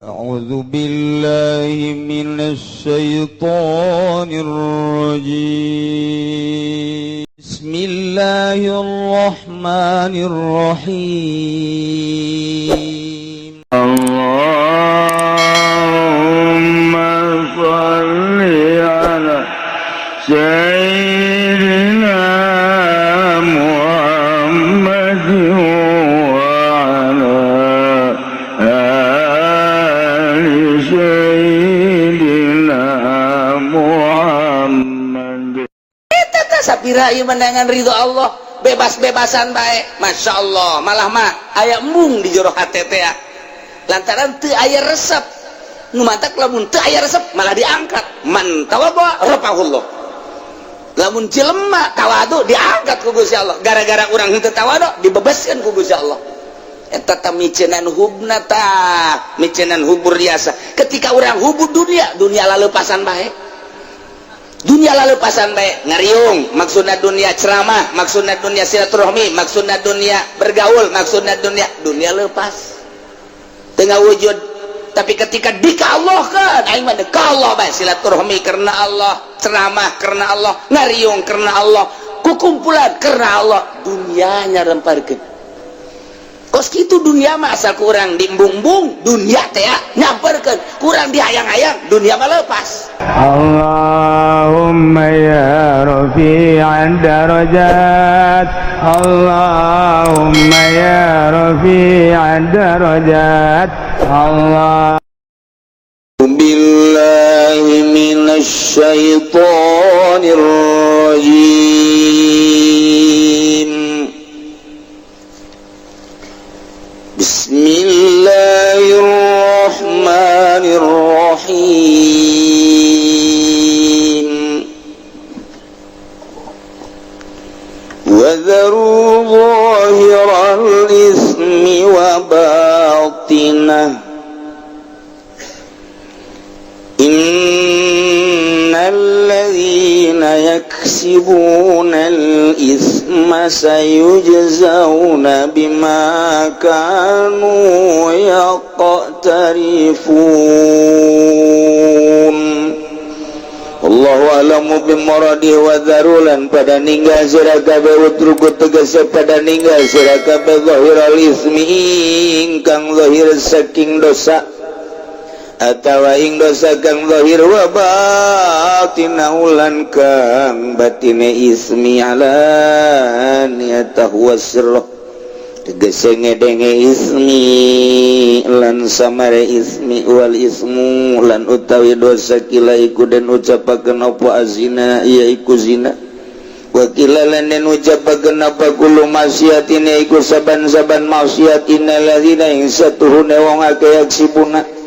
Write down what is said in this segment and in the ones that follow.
أعوذ بالله من الشيطان الرجيم. بسم الله الرحمن الرحيم. اللهم صل على سيدنا محمد وعلى آل سيدنا محمد. Eta teh sapira ieu menangan ridho Allah, bebas-bebasan bae. Masya Allah, malah mah aya embung di jero hate teh ya. Lantaran teu aya resep nu matak. Lamun teu aya resep malah diangkat. Man tawadhu rafa'ahullah. Lamun jelema tawadu, diangkat ku Gusti Allah. Gara-gara urang henteu tawadu, dibebaskeun ku Gusti Allah. Eta tah miceunan hubna, tah miceunan hubur biasa. Ketika urang hubur dunia, dunia laleupasan bae, dunia lalepasan bae. Ngariung maksudna dunia, ceramah maksudna dunia, silaturahmi maksudna dunia, bergaul maksudna dunia, dunia lepas tengah wujud. Tapi ketika dika Allah kan, aing mah ka Allah bae, silaturahmi karena Allah, ceramah karena Allah, ngariung karena Allah, kukumpulan karena Allah, dunianya remparkeun. Kos kitu dunia mah, asal kurang diembung-embung dunia teh ya, nyamperkeun kurang dihayang-hayang, dunia mah lepas. اللهم يا رفيع الدرجات، اللهم يا رفيع الدرجات، الله بالله من الشيطان الرجيم. بسم الله الرحمن الرحيم. وذروا ظاهر الإثم وباطنه إن الذين يكسبون الإثم سيجزون بما كانوا يقترفون. Allahu a'lamu bimuradihi. Wa dzaru lan pada ninggal sira kabeh, utruku tegese pada ninggal sira kabeh, zahiral ismi ingkang zahir saking dosa atawa ing dosa kang zahir, wa batinahu lan kang batine ismi, alaniyatahu wa sirrah, tegese ngedenge ismi lan samare ismi. Wal ismu lan utawi dosa, qila iku den ucapakeun apa, azina ya iku zina, wa qila lan den ucapakeun apa, kullu maksiatin iku saban-saban maksiat. Innal ladzina ing satuhune wong akeh, yaksibuna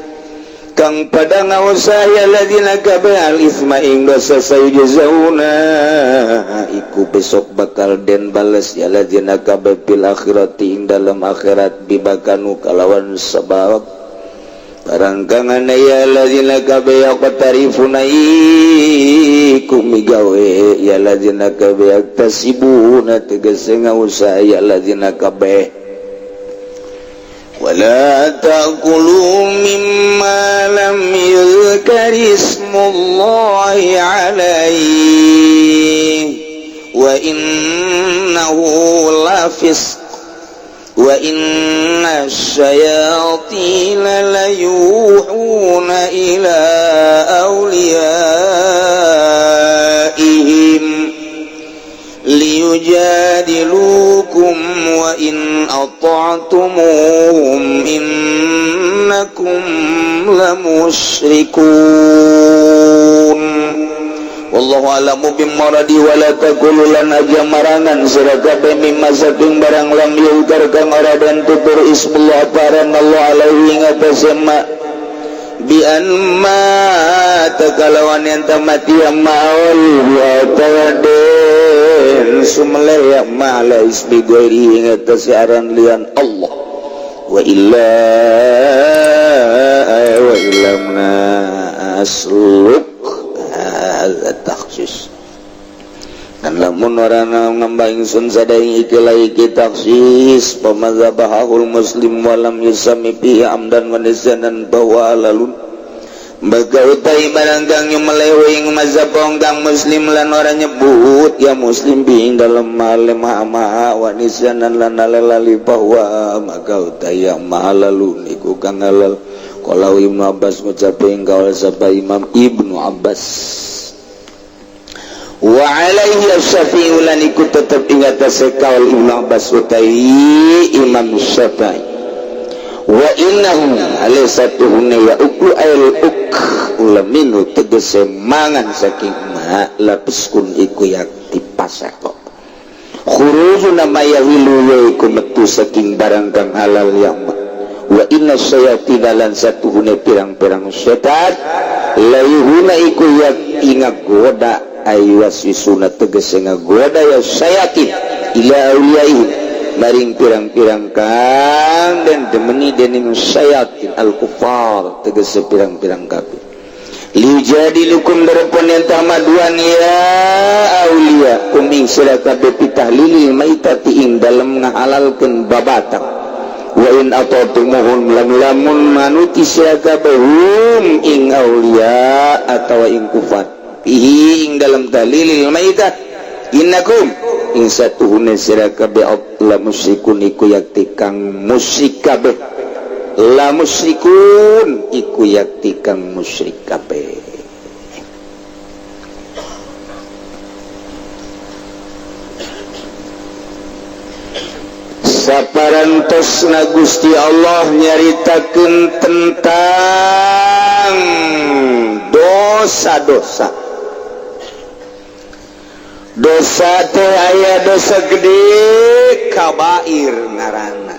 kang pada ngausaha ya ladzina kabeh, al isma ing dosa, sayujzauna iku besok bakal den bales ya ladzina kabeh, fil akhirati ing dalam akhirat, bima kanu kalawan sebab barang kang ana ya ladzina kabeh, yaqtarifuna iku migawe ya ladzina kabeh, yaktasibuna tegese ngausaha ya ladzina kabeh. ولا تأكلوا مما لم يذكر اسم الله عليه وإنه لفسق وإن الشياطين ليوحون إلى أوليائهم ليجادلوكم وإن أطعتموهم إنكم لمشركون. Wallahu a'lamu bimuradi. Wala taqulu lan aja marangan sira kabeh, mimma saking barang, lam yuzkar kang ora den tutur, ismullah paran Allah, alaihi ngatasé ma, bi an mata kalawan yang mati ya maul wa den sumeleh ya ma, ala ismi ghairi ngatasé aran lian Allah. Wa illa wa illam asluk hadza takhsis, dan lamun ora ngamba ingsun sadaing iki iki taksis pamadzabahul muslim walam yusami bi amdan wa nisyanan bahwa lalun baga utai barang kang nyumelewe ing mazhab kang muslim lan ora nyebut ya muslim bi ing dalem male ma wa nisyanan lan lali bahwa maka utai yang mahalalun iku kang halal. Kalau Ibnu Abbas ngucape ing kaul sapa Imam Ibnu Abbas wa alaihi asy-Syafi'i lan iku tetep ing atase kaul Ibnu Abbas utai Imam Syafi'i wa innahu alaysatuhunna ya uklu ayl uk ulaminu tegese mangan saking ma lapiskun iku yakti pasako khurujuna ma yahilu ya iku metu saking barang kang halal ya ma wa inna syayatina lan satuhune pirang-pirang setan layuhuna iku yakti ngagoda aywaswisuna tegese ngagoda ya syayatin ila awliyaihim maring pirang-pirang kang dan demeni dening syayatin al-kufar tegese pirang-pirang kafir lijadilukum darepon yen tamaduan ya aulia kum ing sira kabeh pitahlilil maitati ing dalem ngahalalkeun babatang wa in ata'tumuhum lam lamun manuti sira kabeh hum ing aulia atawa ing kufar fihi ing dalem tahlilil maitat innakum ing satuhune sira kabeh la musyrikun iku yakti kang musyrik kabeh la musyrikun iku yakti kang musyrik kabeh. Saparantosna Gusti Allah nyaritakeun tentang dosa-dosa. Dosa teh aya dosa gede kabair ngaranna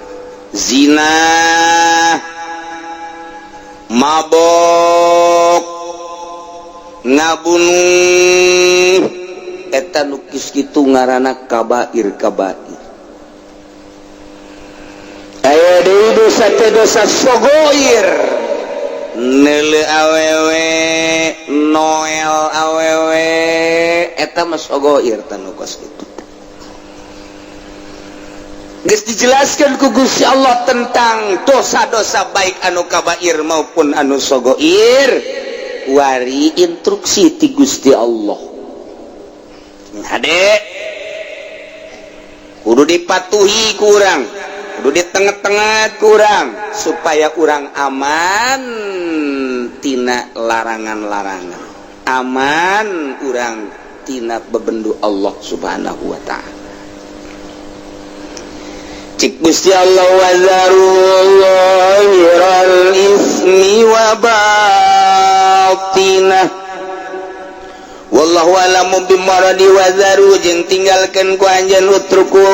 zina, mabok, ngabunuh, eta nu kis kitu ngaranna kabair kabair. Aya deui dosa teh dosa sogoir, neuleu awewe, noel awewe, eta mah sogoir tanu kos kitu. Geus dijelaskeun ku Gusti Allah tentang dosa-dosa baik anu kabair maupun anu sogoir, wari instruksi ti Gusti Allah. Hade kudu dipatuhi kurang, kudu ditengah-tengah kurang supaya urang aman tina larangan-larangan, aman urang tina bebendu Allah Subhanahu wa ta'ala. Cik Gusti Allah wazaru zahiral ismi wa batinah wallahu alamu bimaradi wazaru jeung tinggalkeun ku anjeun utruku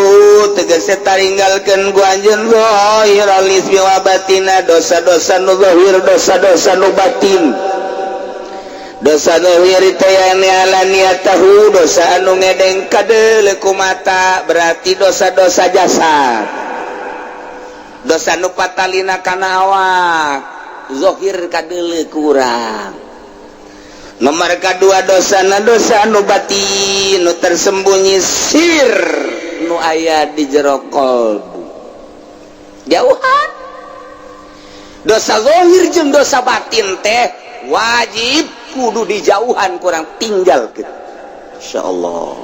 tegese taringgalkeun ku anjeun zahiral ismi wa batinah dosa-dosa nu zahir dosa-dosa nu batin. Dosa zahir teh alaniyatahu dosa anu ngedeng kadeuleu ku mata berarti dosa-dosa jasad. Dosa nu patalina kana awak zahir kadeuleu kurang. Nomor kadua dosana dosa anu batin nu tersembunyi sir nu aya di jero kolbu. Jauhan. Dosa zahir jeung dosa batin teh wajib kudu dijauhan kurang tinggal gitu. Insyaallah.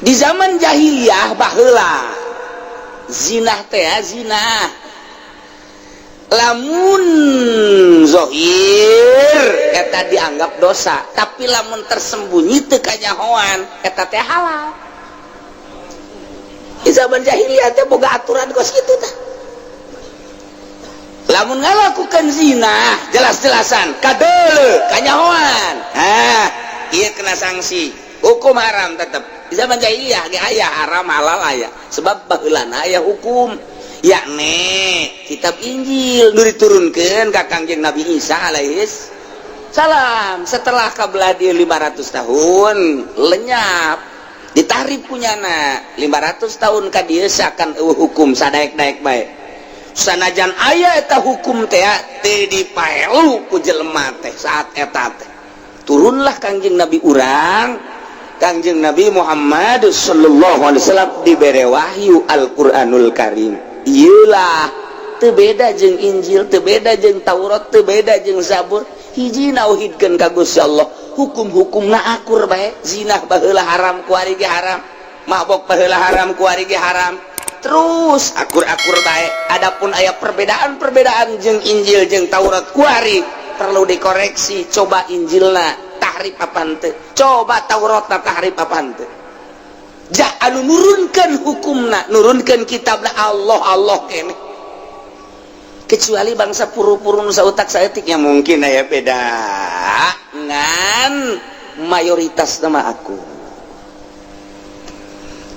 Di zaman jahiliyah baheula zinah teh zinah lamun zahir eta dianggap dosa, tapi lamun tersembunyi teu kanyahoan eta teh halal. Di zaman jahiliyah teh boga aturan kos kitu tah. Lamun ngalakukan zina jelas-jelasan kadeuleu kanyahoan, ah ieu kena sanksi hukum haram tetep. Di zaman jahiliyah ge aya haram halal aya, sebab baheulana aya hukum yakni kitab Injil nu diturunkeun ka Kangjeng Nabi Isa alaihis salam setelah kabelah dia 500 tahun lenyap ditahrif punyana 500 tahun ka dieu sakan eueuh hukum sadaek-daek bae. Sanajan aya eta hukum teh teu dipaelu ku jelema teh saat eta teh. Turunlah Kangjeng Nabi urang, Kangjeng Nabi Muhammad sallallahu alaihi wasallam, dibere wahyu Al-Qur'anul Karim. Iyalah, teu beda jeung Injil, teu beda jeung Taurat, teu beda jeung Zabur. Hiji, nauhidkeun ka Gusti Allah. Hukum-hukumna akur bae. Zina baheula haram, kuari ge haram. Mabok baheula haram, kuari ge haram. Terus akur-akur bae. Adapun aya perbedaan-perbedaan jeung Injil jeung Taurat kuari perlu dikoreksi. Coba Injilna tahrif apa henteu? Coba Tauratna tahrif apa henteu? Ja anu nurunkeun hukumna, nurunkeun kitabna Allah, Allah keneh. Kecuali bangsa puru-puru nu sautak saeutik ya mungkin aya beda, ngan mayoritas nama aku.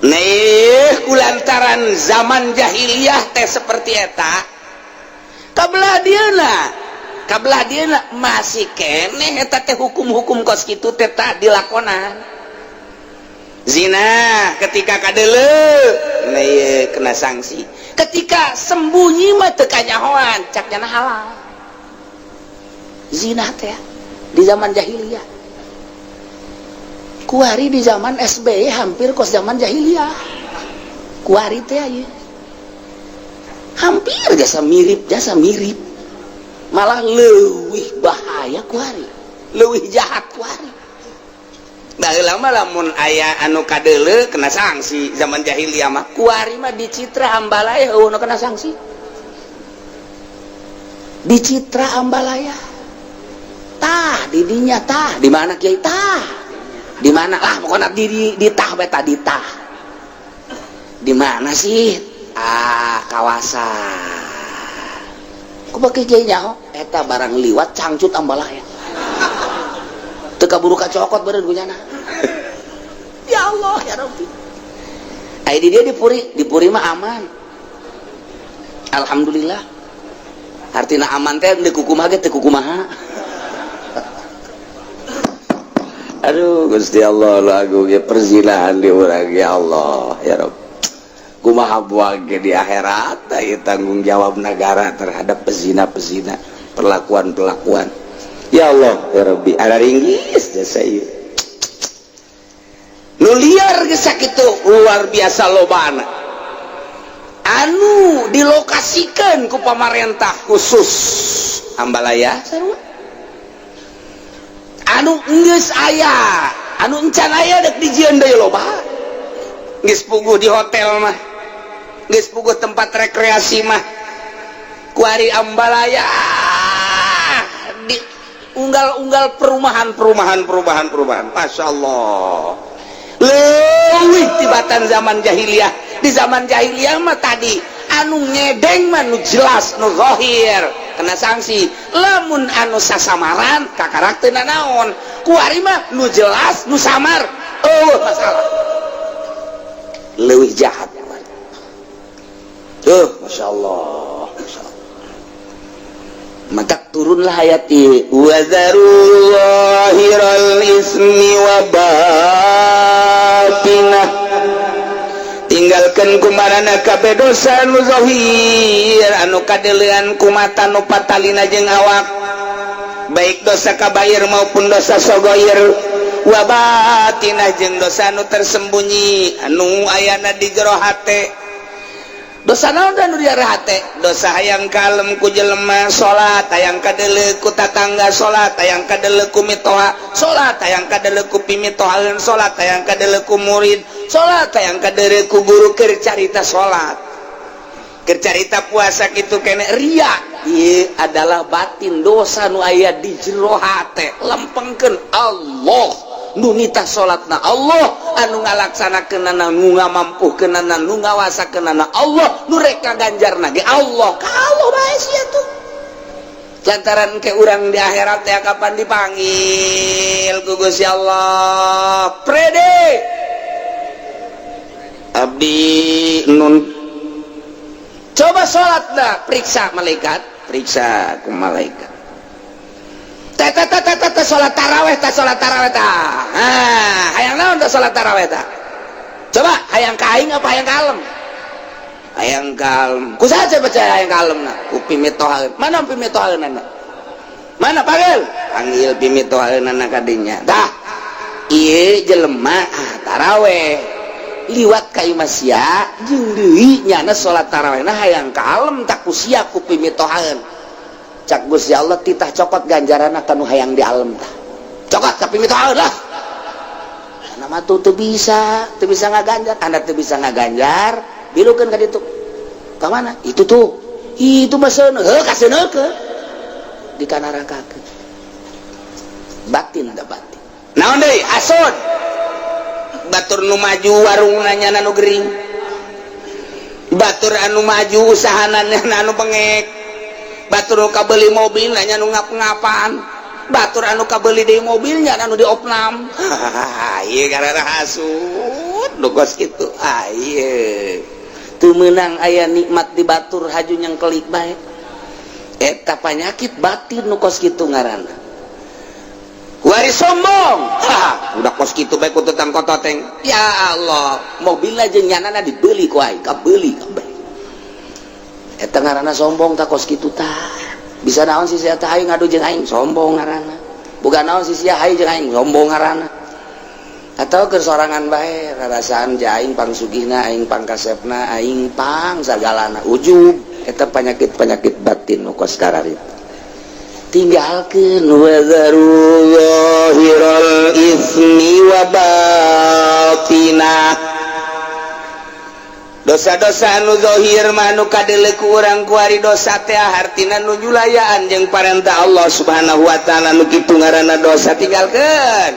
Nih, kulantaran zaman jahiliyah teh seperti eta, kabelah dieuna, kabelah dieuna masih keneh eta teh hukum-hukum kos kitu teh tah dilakonan. Zina ketika kadeuleu, nah, kena sanksi. Ketika sembunyi mah teu kanyahoan, cak nyana halal zina teh di zaman jahiliyah. Kuari di zaman SBY hampir kos zaman jahiliyah. Kuari teh aya hampir jasa mirip, jasa mirip, malah leuwih bahaya kuari, leuwih jahat kuari. Baheula mah lamun aya anu kadeuleu kena sanksi zaman jahiliyah mah. Kuari mah di Citra Ambalaya euweuh nu kena sanksi. Di Citra Ambalaya tah di dinya, tah di mana, kiai, tah di mana lah pokoknya, di tah bae tah, di tah di mana sih, ah, kawasan ku bagi kiai nyaho eta barang liwat cangcut Ambalaya teu kaburu kacokot beureun ku nyana. Ya Allah ya Rabbi. Ai di dia di Puri, di Puri mah aman, alhamdulillah. Artinya aman teh teu kukumaha ge teu kukumaha. Aduh, Gusti Allah, lagu ge perzinahan di urang. Ya Allah ya Rabb, kumaha buang ge di akhirat ieu tanggung jawab negara terhadap pezina-pezina, perlakuan-perlakuan. Ya Allah ya Rabbi, ada ringgis jasa ieu nu liar geus sakitu luar biasa lobana anu dilokasikan ku pamarentah khusus Ambalaya sarua anu geus aya, anu encan aya dek dijieun deui loba. Geus puguh di hotel mah, geus puguh tempat rekreasi mah. Kuari Ambalaya di unggal-unggal perumahan, perumahan, perumahan, perumahan. Masya Allah, leuwih tibatan zaman jahiliyah. Di zaman jahiliyah mah tadi anu ngedeng mah nu jelas, nu zahir kena sanksi. Lamun anu sasamaran kakarak teu nanaon. Kuari mah nu jelas, nu samar oh masalah, leuwih jahat tuh. Masya Allah, Masya Allah. Maka turunlah ayat ieu, وذروا ظاهر الإثم وباطنه, tinggalkan kumarana kabeh dosa nu zahir anu kadeulean ku mata, nu patalina jeung awak, baik dosa kabair maupun dosa sogoir, وباطنه jeung dosa anu tersembunyi anu ayana di jero hate. Dosa naon anu di jero hate? Dosa hayang kalem ku jelema salat, hayang kadeuleu ku tatangga salat, hayang kadeuleu ku mitoha salat, hayang kadeuleu ku pimitohaeun salat, hayang kadeuleu ku murid salat, hayang kadeuleu ku guru keur carita salat, keur carita puasa kitu kene ria. Ieu adalah batin, dosa nu aya di jero hate. Lempengkeun Allah nu nitah salatna, Allah anu ngalaksanakeunana, nu ngamampuhkeunana, nu ngawasakeunana, Allah nu rek ngaganjarna ge Allah. Ka Allah bae sia tuh, lantaran ke urang di akhirat ya kapan dipanggil ku Gusti Allah, "Prede abdi nun, coba salat dah." Periksa malaikat, periksa ku malaikat. Teh salat taraweh teh, salat taraweh tah. Ah, hayang naon teh salat taraweh tah? Coba, hayang ka aing apa hayang kalem? Hayang kalem. Ku saha percaya hayang kalem na? Ku pimitohaeun. Mana pimitohaeunana? Mana panggil? Panggil pimitohaeunana ka dinya. Tah, ieu jelema taraweh. Liwat ka imah sia jeung deui nyana salat tarawehna hayang kalem tak ku sia ku pimitohaeun. Cak Gusti Allah titah cokot ganjaranna ka nu hayang dialem tah. Cokot ka pimitohaeun lah. Nama tuh teu bisa ngaganjar, anda teu bisa ngaganjar, bilukeun ka ditu. Ka mana? Itu tuh. Itu mah seuneu, heuh ka seuneukeun. Di kanarakakeun. Batin da batin. Naon deui? Hasud. Batur nu maju warungna nyana nu gering. Batur anu maju usahana nyana anu bengek. Batur nu kabeuli mobil nya nu ngap-ngapan. Batur anu kabeuli deui mobilnya anu diopnam. Ieu karena hasud nu kos kitu. Ah ieu. Teu meunang aya nikmat di batur haju nyengkelik bae. Eta panyakit batin nu kos kitu ngaranna. Wari sombong. Ha, udah kos kitu bae ku tetang kototeng. Ya Allah, mobil aja nyanana dibeli ku aing, kabeuli kabeh. Eta ngaranna sombong tah kos kitu tah. Bisa naon sih sia tah aing ngadu jeung aing sombong ngaranna. Boga naon sih sia hayu jeung aing sombong ngaranna. Atau keur sorangan bae rarasaan ja aing pangsugihna, aing pangkasepna, aing pang sagalana ujub. Eta penyakit-penyakit batin nu kos kararitu. Tinggalkeun wa zaru zahiral ismi wa batinah. Dosa-dosa anu zahir mah anu kadeuleu ku urang kuari dosa teh hartina nu nyulayaan jeung parentah Allah Subhanahu wa taala nu kitu ngaranna dosa tinggalkeun.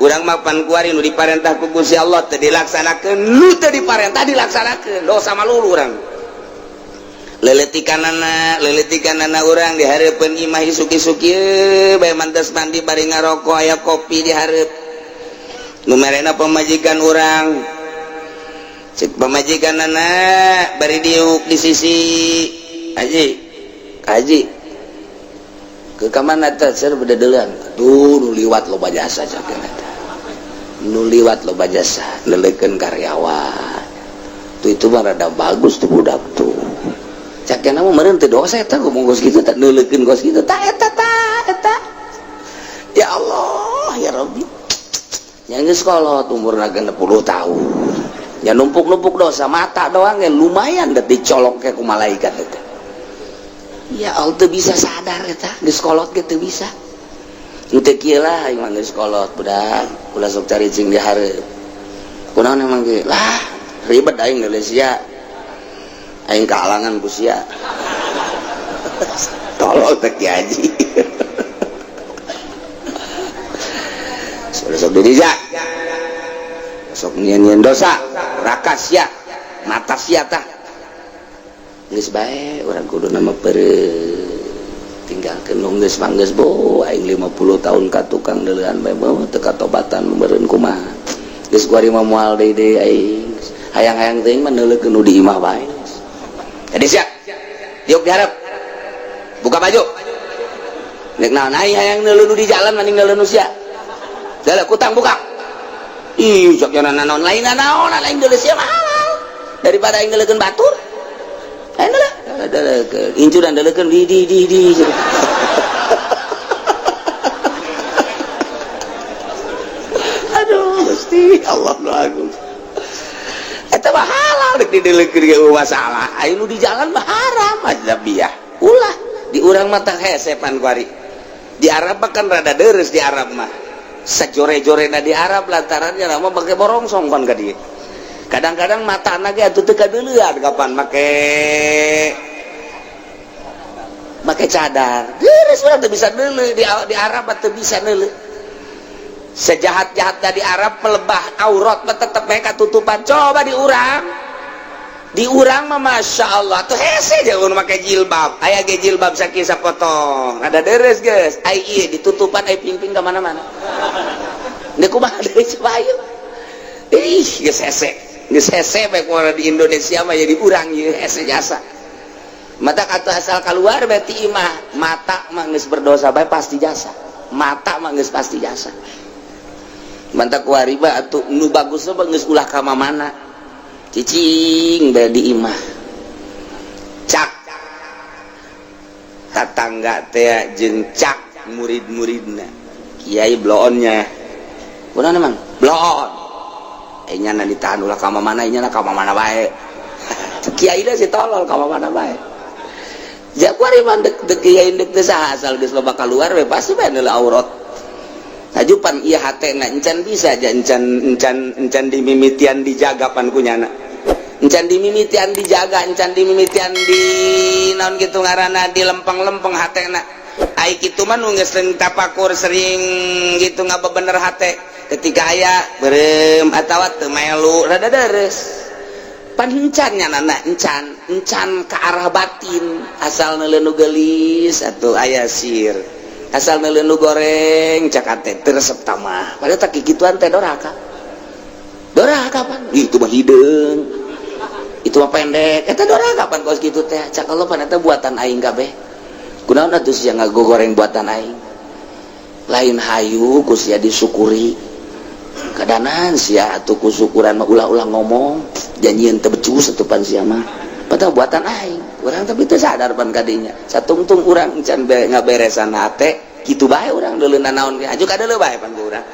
Urang mah pan kuari nu diparentah ku Gusti Allah teu dilaksanakeun, nu teu diparentah dilaksanakeun, dosa malulu urang. Leletikanana urang dihareupeun imah isuk-isuk ieu bae mantes mandi bari ngaroko aya kopi dihareup. Nu merena pamajikan urang. Cek pamajikanana bari diuk di sisi haji. Haji. Ke ka mana teh ser bededeulan. Aduh nu liwat loba jasa cak eta. Nu liwat loba jasa leleukeun karyawan. Tuh itu mah rada bagus tuh budak tuh. Cakna mah meureun teu dosa eta ngomong kos kitu tah neuleukeun kos kitu tah eta tah eta. Ya Allah ya Rabbi. Nya geus kolot umurna 60 tahun. Nya numpuk-numpuk dosa mata doang ya lumayan da dicolok ke ku malaikat eta. Ya Allah teu bisa sadar eta geus kolot ge teu bisa. Nu teu kieu lah aing mah geus kolot budak ulah sok caricing di hareup. Kunaon emang ge lah ribet aing Malaysia. Aing kalangan ku sia. Tolol teh Ki Haji. Sudah sok dirija. Sok nyian-nyian dosa, rakas sia, mata sia tah. Geus bae urang kudu nama peureut. Tinggalkeun nu geus mah geus bo aing 50 tahun ka tukang deuleuan bae mah teu katobatan meureun kumaha. Geus kuari mah moal deui deui aing. Hayang-hayang teuing mah neuleukeun nu di imah bae. Jadi siap, diuk diharap, buka baju. Nek naon aing hayang neuleuh nu di jalan mending neuleuh nu sia. Dalah kutang buka. Ih, sok jana naon lain naon lain deuleuh sia mah halal. Daripada aing neuleukeun batur. Aing deuleuh, deuleukeun. Incuran deuleukeun di. Aduh, Gusti Allah nu agung. Eta mah halal rek dideleukeun ge masalah. Aya nu di jalan mah haram ajnabiah. Ulah di urang mah tah hesepan kuari. Di Arab mah kan rada deres di Arab mah. Sajore-jorena di Arab lantaran nya mah make borongsong pan ka dieu. Kadang-kadang matana ge atuh teu kadeuleuan kapan make cadar. Deres urang teu bisa deuleu di Arab mah teu bisa deuleu. Sejahat-jahat dari Arab pelebah aurat mah tetep mereka tutupan. Coba di urang mah masya Allah tuh hese jangan make jilbab. Aya ge jilbab sakieu sapotong. Ada deres geus. Ai ieu ditutupan ai pingping ka mana-mana. Deuk kumaha deui coba ayo. Ih geus hese. Geus hese bae kumaha di Indonesia mah jadi urang ieu hese jasa. Mata kata asal keluar berarti imah mata mah geus berdosa bae pasti jasa. Mata mah geus pasti jasa. Mantap wariba atuh nu bagusna mah geus ulah ka mana cicing bae di imah. Cak. Tatangga teh jeung cak murid-muridna. Kiai bloonnya. Kunaon emang? Bloon. Nyana ditahan ulah ka mana, nyana ka mana bae. Kiai si tolol ka mana bae. Jaguar mah dek dek kiai dek teh saha, asal geus loba keluar we pasti bae neula aurat. Tajupan ieu hatena encan bisa aja, encan encan encan dimimitian dijaga pan kunyana. Encan dimimitian dijaga, encan dimimitian di naon kitu ngaranna, di lempeng-lempeng hatena. Ai kitu mah nu geus sering tapakur, sering gitu ngabebener hate. Ketika aya beureum atawa teu melu rada deres. Pan encan nya encan encan ke arah batin, asal neuleuh nu geulis atuh aya sir. Asal neuleuh nu goreng cak hate teu resep tamah. Padahal tak kikituan teh doraka. Doraka pan. Itu mah hideung. Itu mah pendek. Eta doraka pan kos kitu teh. Cak Allah pan eta buatan aing kabeh. Kunaon atuh sia ngagogoreng buatan aing? Lain hayu ku sia disyukuri. Kadanan sia atuh ku syukuran mah ulah-ulah ngomong. Janjian teu becus atuh pan sia mah. Padahal buatan aing. Urang tapi teu sadar pan kadinya. Satungtung urang encan ngaberesan hate, kitu bae urang deuleuna naon ge. Aju kadeuleu bae pan ku urang.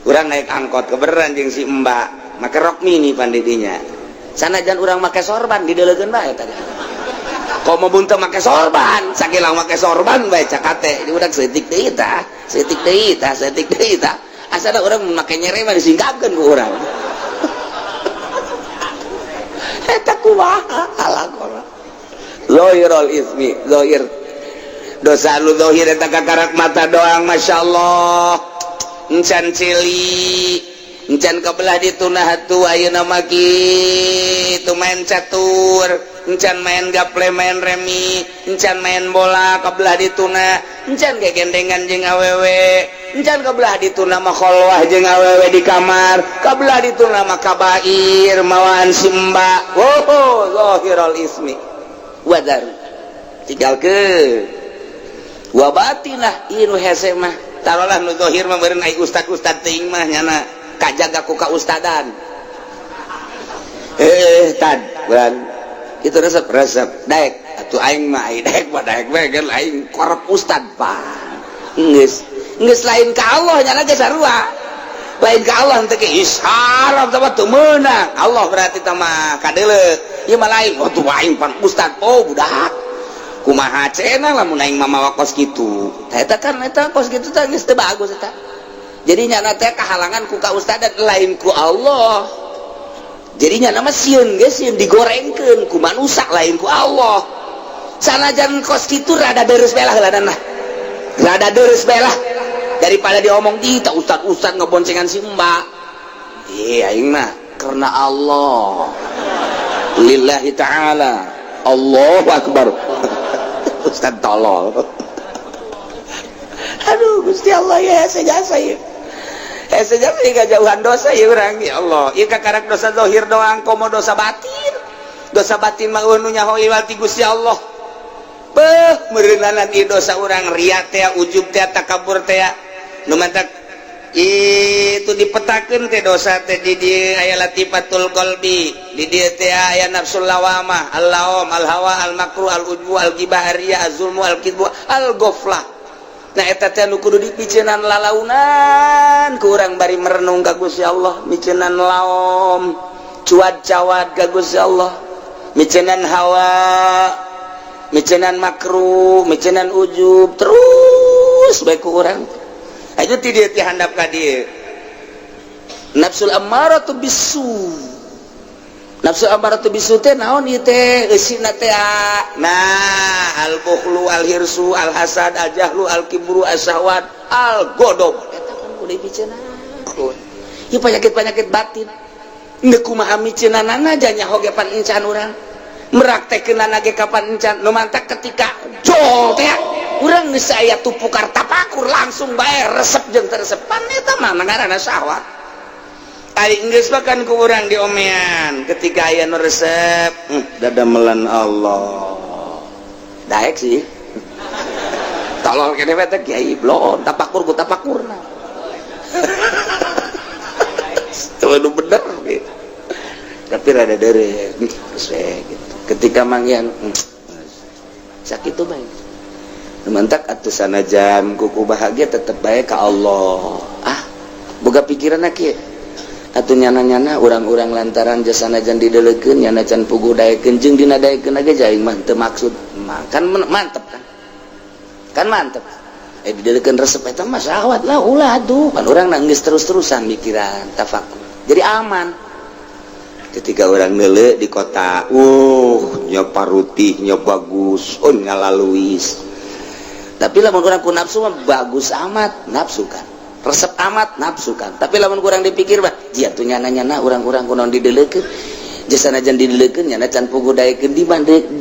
Urang naik angkot kebeneran jeung si Mbak, make rok mini pan di dinya. Sanajan urang make sorban dideuleukeun bae tadi. Komo mun teu make sorban, sakilang make sorban bae cak hate. Di urang seutik deui tah, seutik deui tah, seutik deui tah. Asana urang make nyere mah disingkapkeun ku urang. Eta kumaha alakona. Zahirul ismi, zahir. Dosa lu zahir eta kakarak mata doang, masyaallah. Encan cili, encan kebelah dituna hatu ayeuna mah kitu main catur, encan main gaple, main remi, encan main bola kebelah dituna, encan gegendengan jeung awewe, encan kebelah dituna mah kholwah jeung awewe di kamar, kebelah dituna mah kabair mawaan simba. Oh, zahirul ismi. Wadar. Tinggalkeun. Wa batinah ieu nu hese mah. Tarolah nu zahir mah meureun ai ustad-ustad teuing mah nyana kajaga ku kaustadan. Tad, bulan itu resep resep daek atuh aing mah ai daek mah daek we kan aing korep ustad pan. Geus geus lain ka Allah nyana geus sarua. Lain ka Allah teh isyarat teh teu meunang. Allah berarti teh mah kadeuleu. Ieu mah lain, oh tuh aing pan ustad. Oh budak. Kumaha cenah lamun aing mah mawa kos kitu. Tah eta kan eta kos kitu teh geus teu bagus eta. Jadi nyana teh kahalangan ku kaustadan lain ku Allah. Jadi nyana mah sieun ge sieun digorengkeun ku manusa lain ku Allah. Sanajan kos kitu rada deres belah heula. Rada deres belah daripada diomong di tak ustad-ustad ngeboncengan si mbak. Iya aing mah karena Allah. Lillahi ta'ala. Allahu akbar. Ustad tolol. Aduh Gusti Allah ya sejasa ya. Sejasa ya jauhan dosa ya urang ya Allah. Ieu kakarak dosa zahir doang komo dosa batin. Dosa batin mah nu nyaho iwal ti Gusti Allah. Beuh meureunanan ieu dosa urang riya teh, ujub teh, takabur teh. Nu mantak itu dipetakeun teh dosa teh di dieu aya latifatul qalbi, di dieu teh aya nafsul lawamah, al-laum, al-hawa, al-makru, al-ujbu, al-ghibah, ar-riya, az-zulmu, al-kidbu, al-ghaflah. Nah eta teh nu kudu dipiceunan lalaunan ku urang bari merenung ka Gusti Allah, miceunan laom, cuad-cawad ka Gusti Allah, miceunan hawa, miceunan makruh, miceunan ujub, terus bae ku urang. Ayo ti dieu ti handap ka dieu. Nafsul ammaratu bisu. Nafsu ammaratu bisu teh naon ieu teh? Eusina teh nah al-bukhlu, al-hirsu, al-hasad, al-jahlu, al-kibru, as-syahwat, al-ghadab. Eta kan kudu dipiceunan. Ieu penyakit-penyakit batin. Neuk kumaha miceunanana nyaho ge pan encan urang. Meraktekeunana ge kapan encan. Nu mantak ketika jol teh urang geus aya tupukar tapakur langsung bae resep jeung teresepan eta mah ngaranna syahwat. Ai geus mah kan ku urang diomean ketika aya nu resep, dadamelan Allah. Daek sih. Tolol kene we teh kiai bloon tapakur ku tapakurna. Itu bener gitu. Tapi rada dere gitu. Ketika manggihan sakit tuh bae. Mantak atuh sanajan kuku bahagia tetep bae ka Allah. Ah, boga pikiran kieu. Atuh nyana-nyana urang-urang lantaran jasanajan dideleukeun, nyana can puguh daekeun jeung dina daekeun ge aing mah teu maksud. Kan mantep kan? Kan mantep. Eh, dideleukeun resep eta mah syahwat lah, ulah atuh. Pan urang geus terus-terusan mikiran tafakur. Jadi aman. Ketika orang neuleu di kota, nya parutihnya bagus, oh ngalaluis. Tapi lamun urang ku nafsu mah bagus amat, nafsu kan. Resep amat, nafsu kan. Tapi lamun kurang dipikir mah, jia tuh nyana-nyana urang-urang kunaon dideleukeun. Jasanajan dideleukeun, nyana can puguh daekeun di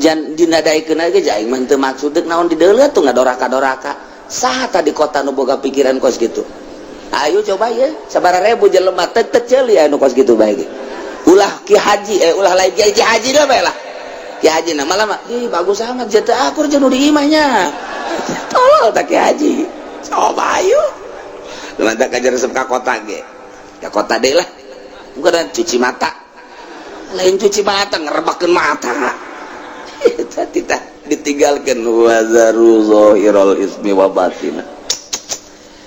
jan dina daekeun ge aing mah teu maksud deuk naon dideuleu tuh ngadoraka-doraka. Saha tah di kota nu boga pikiran kos gitu? Ayo coba ya, sabaraha ribu jelema teu teu ceuli anu kos gitu bae ge. Ulah ki haji, eh, ulah lain ki haji dah bae lah. Ki haji na malah mah, ih bagus amat jatuh akur jeung nu di imahnya. Tolol tak ki haji. Coba ayo. Mantap kajar resep ka kota ge. Ka kota deui lah. Bukan cuci mata. Lain cuci mata ngerebakeun mata. Eta titah ditinggalkeun wazaru zahiral ismi wa batina.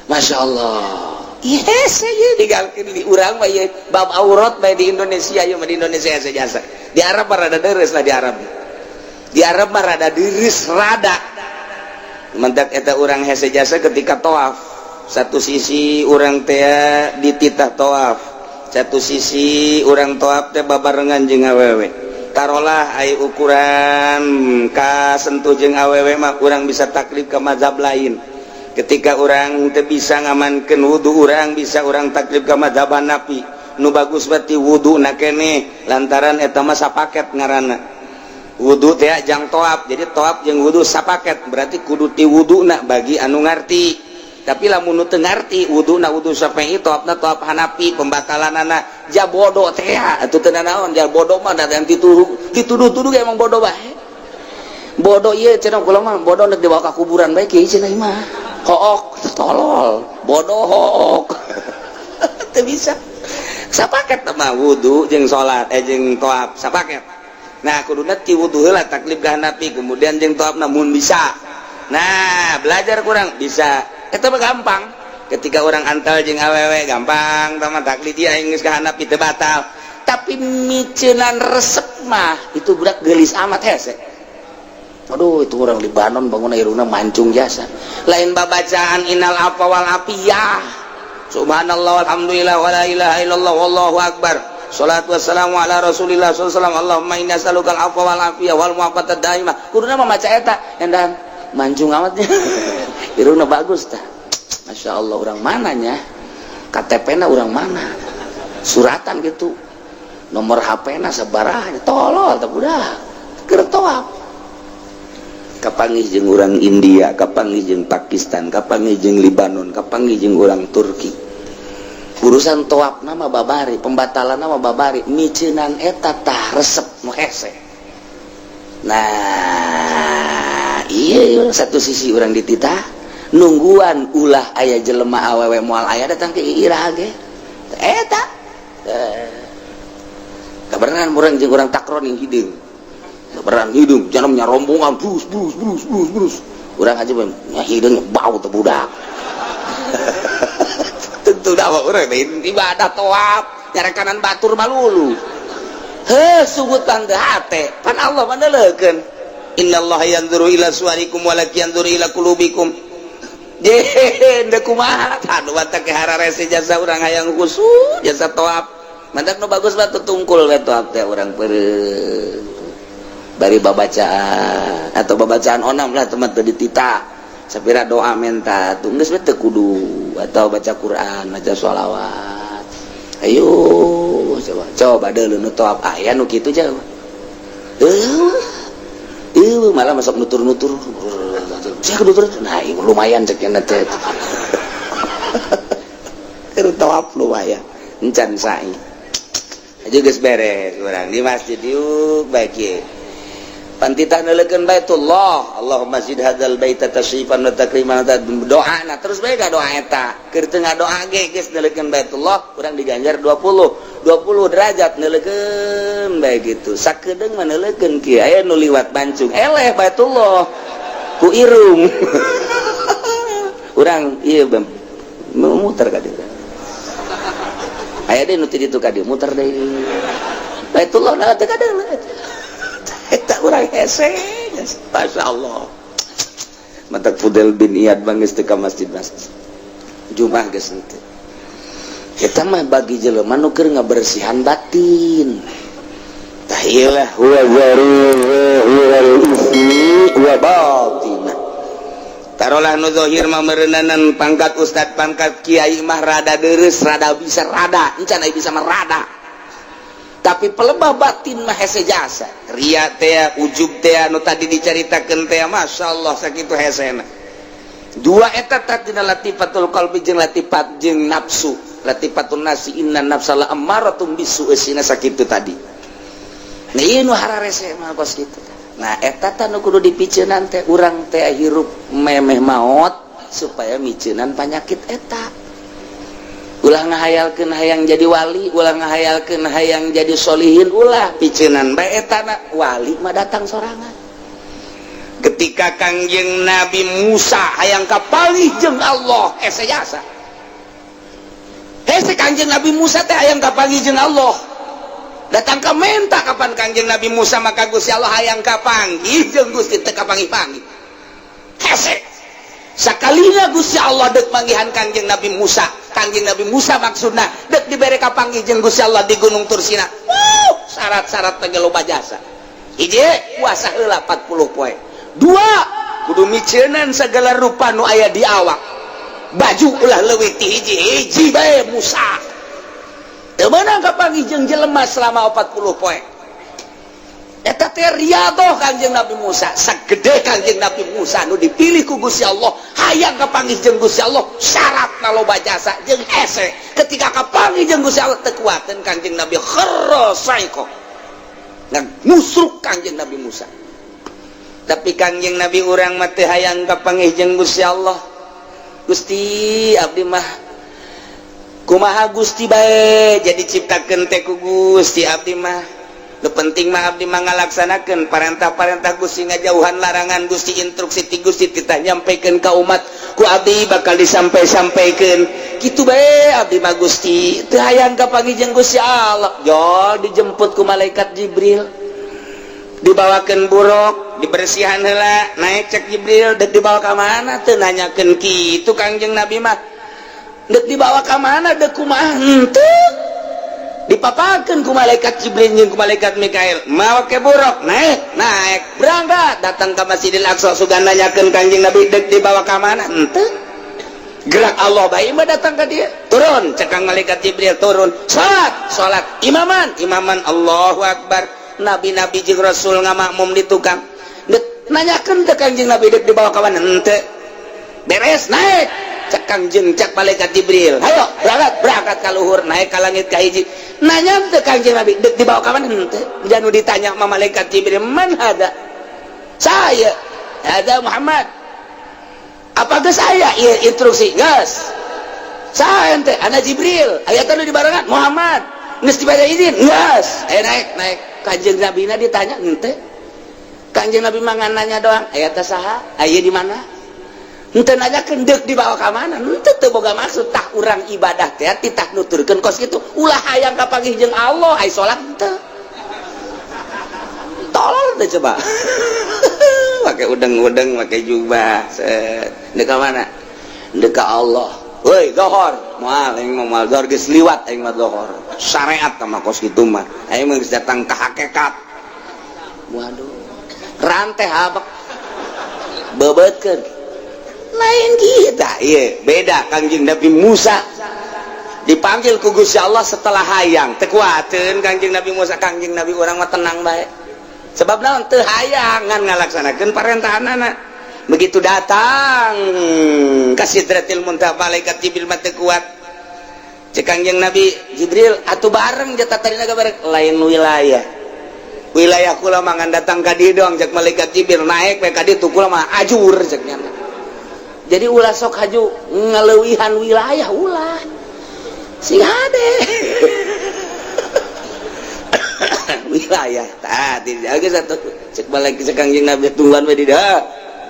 Masya Allah. Yes, ya digalkeun di urang mah ieu bab aurat bae di Indonesia, ieu mah di Indonesia jasa. Di Arab mah rada deres lah di Arab. Di Arab mah rada deres rada. Mentak eta urang hese jasa ketika tawaf. Satu sisi urang teh dititah tawaf. Satu sisi urang tawaf teh babarengan jeung awewe. Tarolah ai ukuran kasentuh jeung awewe mah urang bisa taklid ke mazhab lain. Ketika orang teu bisa ngamankeun wudu, urang bisa urang taklid ke mazhab Hanafi. Nu bagus berarti wudu na keneh lantaran eta mah sapaket ngaranna. Wudu teh jang tawaf, jadi tawaf jeung wudu sapaket berarti kudu ti wuduna bagi anu ngarti. Tapi lamun nu teu ngarti wuduna wudu Syafi'i, tawafna tawaf Hanafi, pembatalanana ja bodoh teh atuh teu nanaon, ja bodoh mah da dituduh dituduh-tuduh emang bodoh bae. Bodoh ieu cenah kula mah bodoh nek dibawa ka kuburan bae kieu cenah mah. Hook tolol, bodoh hook. Teu bisa. Sapaket mah wudu jeung salat, eh, jeung tawaf sapaket. Nah, kuduna ti wudu heula taklid ka Hanafi, kemudian jeung tawafna mun bisa. Nah, belajar kurang bisa. Eta mah gampang. Ketika orang antal jeung awewe gampang, tah mah taklid ieu aing geus ka Hanafi teu batal. Tapi miceunan resep mah itu budak geulis amat hese. Aduh, itu orang Libanon bangun irungna mancung jasa. Lain babacaan innal afwa wal afiyah. Subhanallah walhamdulillah wala ilaha illallah wallahu akbar. Salatu wassalamu ala Rasulillah sallallahu alaihi wasallam. Allahumma inni as'aluka al-afwa wal afiyah wal mu'afata daimah. Kuduna mah maca eta, endan mancung amatnya. Irungna bagus tah. Masya Allah, orang mananya? KTP na orang mana? Suratan gitu. Nomor HP na sabaraha? Tolol tah budak. Keur tawaf. Kapanggih jeung urang India, kapanggih jeung Pakistan, kapanggih jeung Libanon, kapanggih jeung urang Turki. Urusan tawaf nama babari, pembatalan nama babari, miceunan eta tah resep nu hese. Nah, iya satu sisi urang dititah nungguan ulah aya jelema awewe moal aya datang ke iraha ge. Eta. Kabeneran urang jeung urang takron yang hideung. Kabeneran hideung, jangan rombongan brus brus brus brus brus. Urang aja nya hideung bau teh budak. Tentu dah urang ibadah tawaf, nyarekanan batur malulu. Heh, sugut pan teu hate, pan Allah mah neuleukeun. Innallaha yanzuru ila suwarikum walakin yanzuru ila qulubikum. Je, deuk kumaha? Aduh, batak hararese jasa urang hayang khusyuk jasa tawaf. Mantak nu bagus mah tungkul we tawaf teh urang peureum. Bari babacaan atau babacaan onam lah teman teu ditita. Sapira doa menta tuh geus we teu kudu atau baca Quran, baca sholawat. Ayo coba coba deuleu nu tawaf aya nu kitu jauh. Malah masuk nutur-nutur. Saya nutur, nah lumayan cek teh. Keur tawaf lumayan. Encan sa'i. Aja geus beres urang di masjid yuk baik ye. Pantitah neuleukeun Baitullah, Allahumma zid hadzal baita tasyrifan wa takriman, doa na terus bae doa eta. Keur teu ngadoa ge geus neuleukeun Baitullah, urang diganjar 20 20 derajat neuleukeun bae gitu. Sakedeung mah neuleukeun kieu aya nu liwat bancung eleh Baitullah. Ku irung. Urang ieu muter ka dieu. Aya deui nu ti ditu ka dieu muter deui. Baitullah na teu kadeuleu. Eta urang hese. Masyaallah. Matak Fudail bin Iyad bangis teu ka masjid-masjid. Jumat geus henteu. Eta mah bagi jelema nu keur ngabersihan batin. Tahilah huwa zahiral ismi wa batinah. Tarolah nu zahir mah meureunanan pangkat ustad pangkat kiai mah rada dereus, rada bisa rada, encan aya bisa mah rada. Tapi pelebah batin mah hese jasa. Ria teh, ujub teh nu tadi dicaritakeun teh masyaallah sakitu hesena. Dua eta tadina latifatul qalbi jeung latifat jeung nafsu. Latifatun nafsi inna nafsa la ammaratum bisu esina sakitu tadi. Nah ieu nu hararese mah kos kitu. Nah eta tah nu kudu dipiceunan teh urang teh hirup memeh maot supaya miceunan panyakit eta. Ulah ngahayalkeun hayang jadi wali, ulah ngahayalkeun hayang jadi solihin, ulah piceunan bae eta na wali mah datang sorangan. Ketika Kangjeng Nabi Musa hayang kapanggih jeung Allah hese jasa. Hese Kangjeng Nabi Musa teh hayang kapanggih jeung Allah. Datang ka menta kapan Kangjeng Nabi Musa maka Gusti Allah hayang kapanggih jeung Gusti teu kapanggih-panggih. Hese. Sakalina Gusti Allah deuk manggihan Kangjeng Nabi Musa. Kangjeng Nabi Musa maksudna deuk dibere kapanggih jeung Gusti Allah di Gunung Tursina. Wuh, syarat-syarat teh loba jasa. Hiji, puasa heula 40 poe. Dua, kudu miceunan segala rupa nu aya di awak. Baju ulah leuwih ti hiji, hiji bae Musa. Teu meunang kapanggih jeung jelema selama 40 poe. Eta teh riadoh Kangjeng Nabi Musa, sagede Kangjeng Nabi Musa nu dipilih ku Gusti Allah, hayang kapanggih jeung Gusti Allah, syaratna loba jasa jeung hese. Ketika kapanggih jeung Gusti Allah teu kuateun Kangjeng Nabi kharra saiko. Ngusruk Kangjeng Nabi Musa. Tapi Kangjeng Nabi urang mah teu hayang kapanggih jeung Gusti Allah. Gusti abdi mah kumaha Gusti bae jadi ciptakeun teh ku Gusti abdi mah. Nu penting mah abdi mah ngalaksanakeun parentah-parentah Gusti, ngajauhan larangan Gusti, instruksi ti Gusti titah nyampikeun ka umat ku abdi bakal disampai-sampaikeun. Kitu bae abdi mah Gusti, teu hayang kapanggih jeung Gusti Allah. Jol dijemput ku malaikat Jibril. Dibawakeun buruk, dibersihan heula, naik cek Jibril, deuk dibawa ka mana teu nanyakeun kitu Kangjeng Nabi mah. Deuk dibawa ka mana deuk kumaha henteu. Dipapakeun ku malaikat Jibril jeung ku malaikat Mikail, mawa ke buruk, naik, naik, berangkat, datang ka Masjidil Aqsa sugan nanyakeun Kangjeng Nabi deuk dibawa ka mana henteu. Gerak Allah bae mah datang ka dia. Turun cek kang malaikat Jibril turun, salat, salat, imaman, imaman Allahu Akbar. Nabi-nabi jeung rasul ngamakmum di tukang. Deuk nanyakeun teh Kangjeng Nabi deuk dibawa ka mana henteu. Beres naik cek Kangjeng cek malaikat Jibril. Hayo berangkat, berangkat ka luhur, naik ka langit ka hiji. Nanya teh Kangjeng Nabi deuk dibawa ka mana henteu. Janu ditanya sama malaikat Jibril, "Man hada?" Saya, ada Muhammad. Apa geus aya ieu instruksi? Geus. Saya ente, ana Jibril. Aya teh nu dibarengan Muhammad. Geus dibere izin? Geus. Aya naik, naik. Kanjeng Nabi na ditanya henteu. Kanjeng Nabi mah nanya doang, aya teh saha? Aya di mana? Henteu nanyakeun deuk dibawa ka mana? Henteu teu boga maksud tah urang ibadah teh titah nuturkeun kos kitu. Ulah hayang kapanggih jeung Allah, ai salat henteu. Tolol teh coba. Pakai udeng-udeng, pakai jubah. Set. Deuk ka mana? Deuk ka Allah. Woi, zohor. Moal aing mah moal zohor geus liwat aing mah zohor. Syariat mah kos kitu mah. Aing mah geus datang ka hakikat. Waduh. Rantai habak. Bebeutkeun. Lain kita, iya, beda Kangjeng Nabi Musa. Dipanggil ku Gusti Allah setelah hayang. Teu kuateun Kangjeng Nabi Musa, Kangjeng Nabi urang mah tenang bae. Sebab naon teu hayang ngan ngalaksanakeun parentahanana. Begitu datang ka Sidratil Muntaha malaikat Jibril mah teu kuat. Cek Kangjeng Nabi Jibril atuh bareng jatah tadina bareng lain wilayah. Wilayah kula mah ngan datang ka dieu doang cek malaikat Jibril naik we ka ditu kula mah ajur cek nya. Jadi ulah sok haju ngaleuwihan wilayah ulah. Sing hade. Wilayah tah dijaga satu cek balik cek Kangjeng Nabi tungguan we di dieu.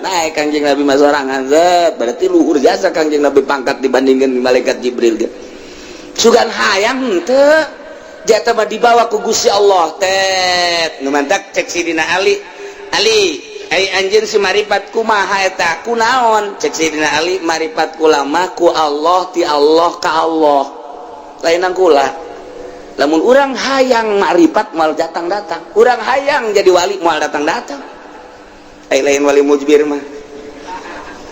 Naik Kangjeng Nabi mah sorangan, zet. Berarti luhur jasa Kangjeng Nabi pangkat dibandingkan malaikat Jibril ge. Sugan hayang henteu. Jata mah dibawa ku Gusti Allah tet. Nu mantak cek Sidina Ali. Ali, ai anjeun si maripat kumaha eta? Kunaon? Cek Sidina Ali, maripat kula mah ku Allah, ti Allah ka Allah. Lainan kula. Lamun urang hayang makrifat moal datang-datang. Urang hayang jadi wali moal datang-datang. Ai lain wali mujbir mah.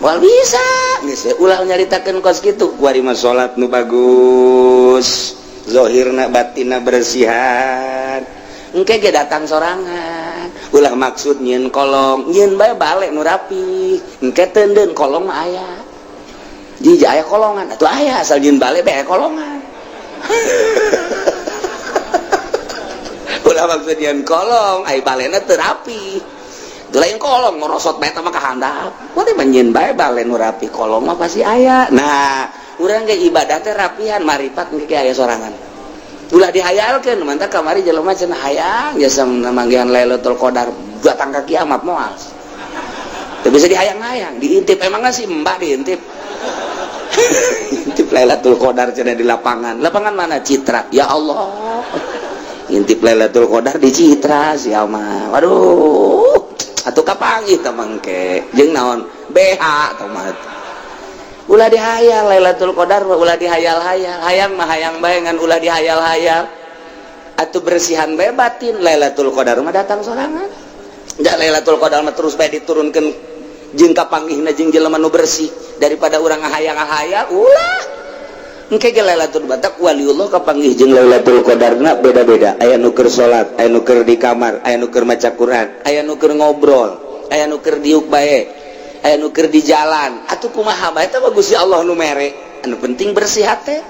Moal bisa. Geus ulah nyaritakeun kos kitu. Kuari mah salat nu bagus. Zohirna batinna bersihan. Engke ge datang sorangan. Ulah maksud nyieun kolong, nyieun bae balik nu rapi. Engke teundeun kolong mah aya. Jiji aya kolongan, atuh aya asal nyieun balik bae kolongan. Ulah maksud nyieun kolong, ai balena teu rapi. Lain kolong ngorosot bae mah ka handap. Kuari mah nyieun bae bale nu rapi, kolong mah pasti aya. Nah, urang ge ibadah teh rapihan, maripat engke aya sorangan. Ulah dihayalkeun, mantap kamari jelema cenah hayang jasa manggihan Lailatul Qadar datang ka kiamat moal. Teu bisa dihayang-hayang, diintip emangna si Mbak diintip. Intip Lailatul Qadar cenah di lapangan. Lapangan mana? Citra. Ya Allah. Intip Lailatul Qadar di Citra sia mah. Waduh. Atuh kapanggih teh mangke. Jeung naon? BH tah mah. Ulah dihayal Lailatul Qadar mah ulah dihayal-hayal. Hayang mah hayang bae ngan ulah dihayal-hayal. Atuh bersihan bae batin Lailatul Qadar mah datang sorangan. Da Lailatul Qadar mah terus bae diturunkeun jeung kapanggihna jeung jelema nu bersih daripada urang ngahayang-ngahayal ulah. Engke ge Lailatul Batak waliullah kapanggih jeung Lailatul Qadarna beda-beda. Aya nu keur salat, aya nu keur di kamar, aya nu keur maca Quran, aya nu keur ngobrol, aya nu keur diuk bae, aya nu keur di jalan. Atuh kumaha bae eta mah Gusti Allah nu mere. Anu penting bersih hate.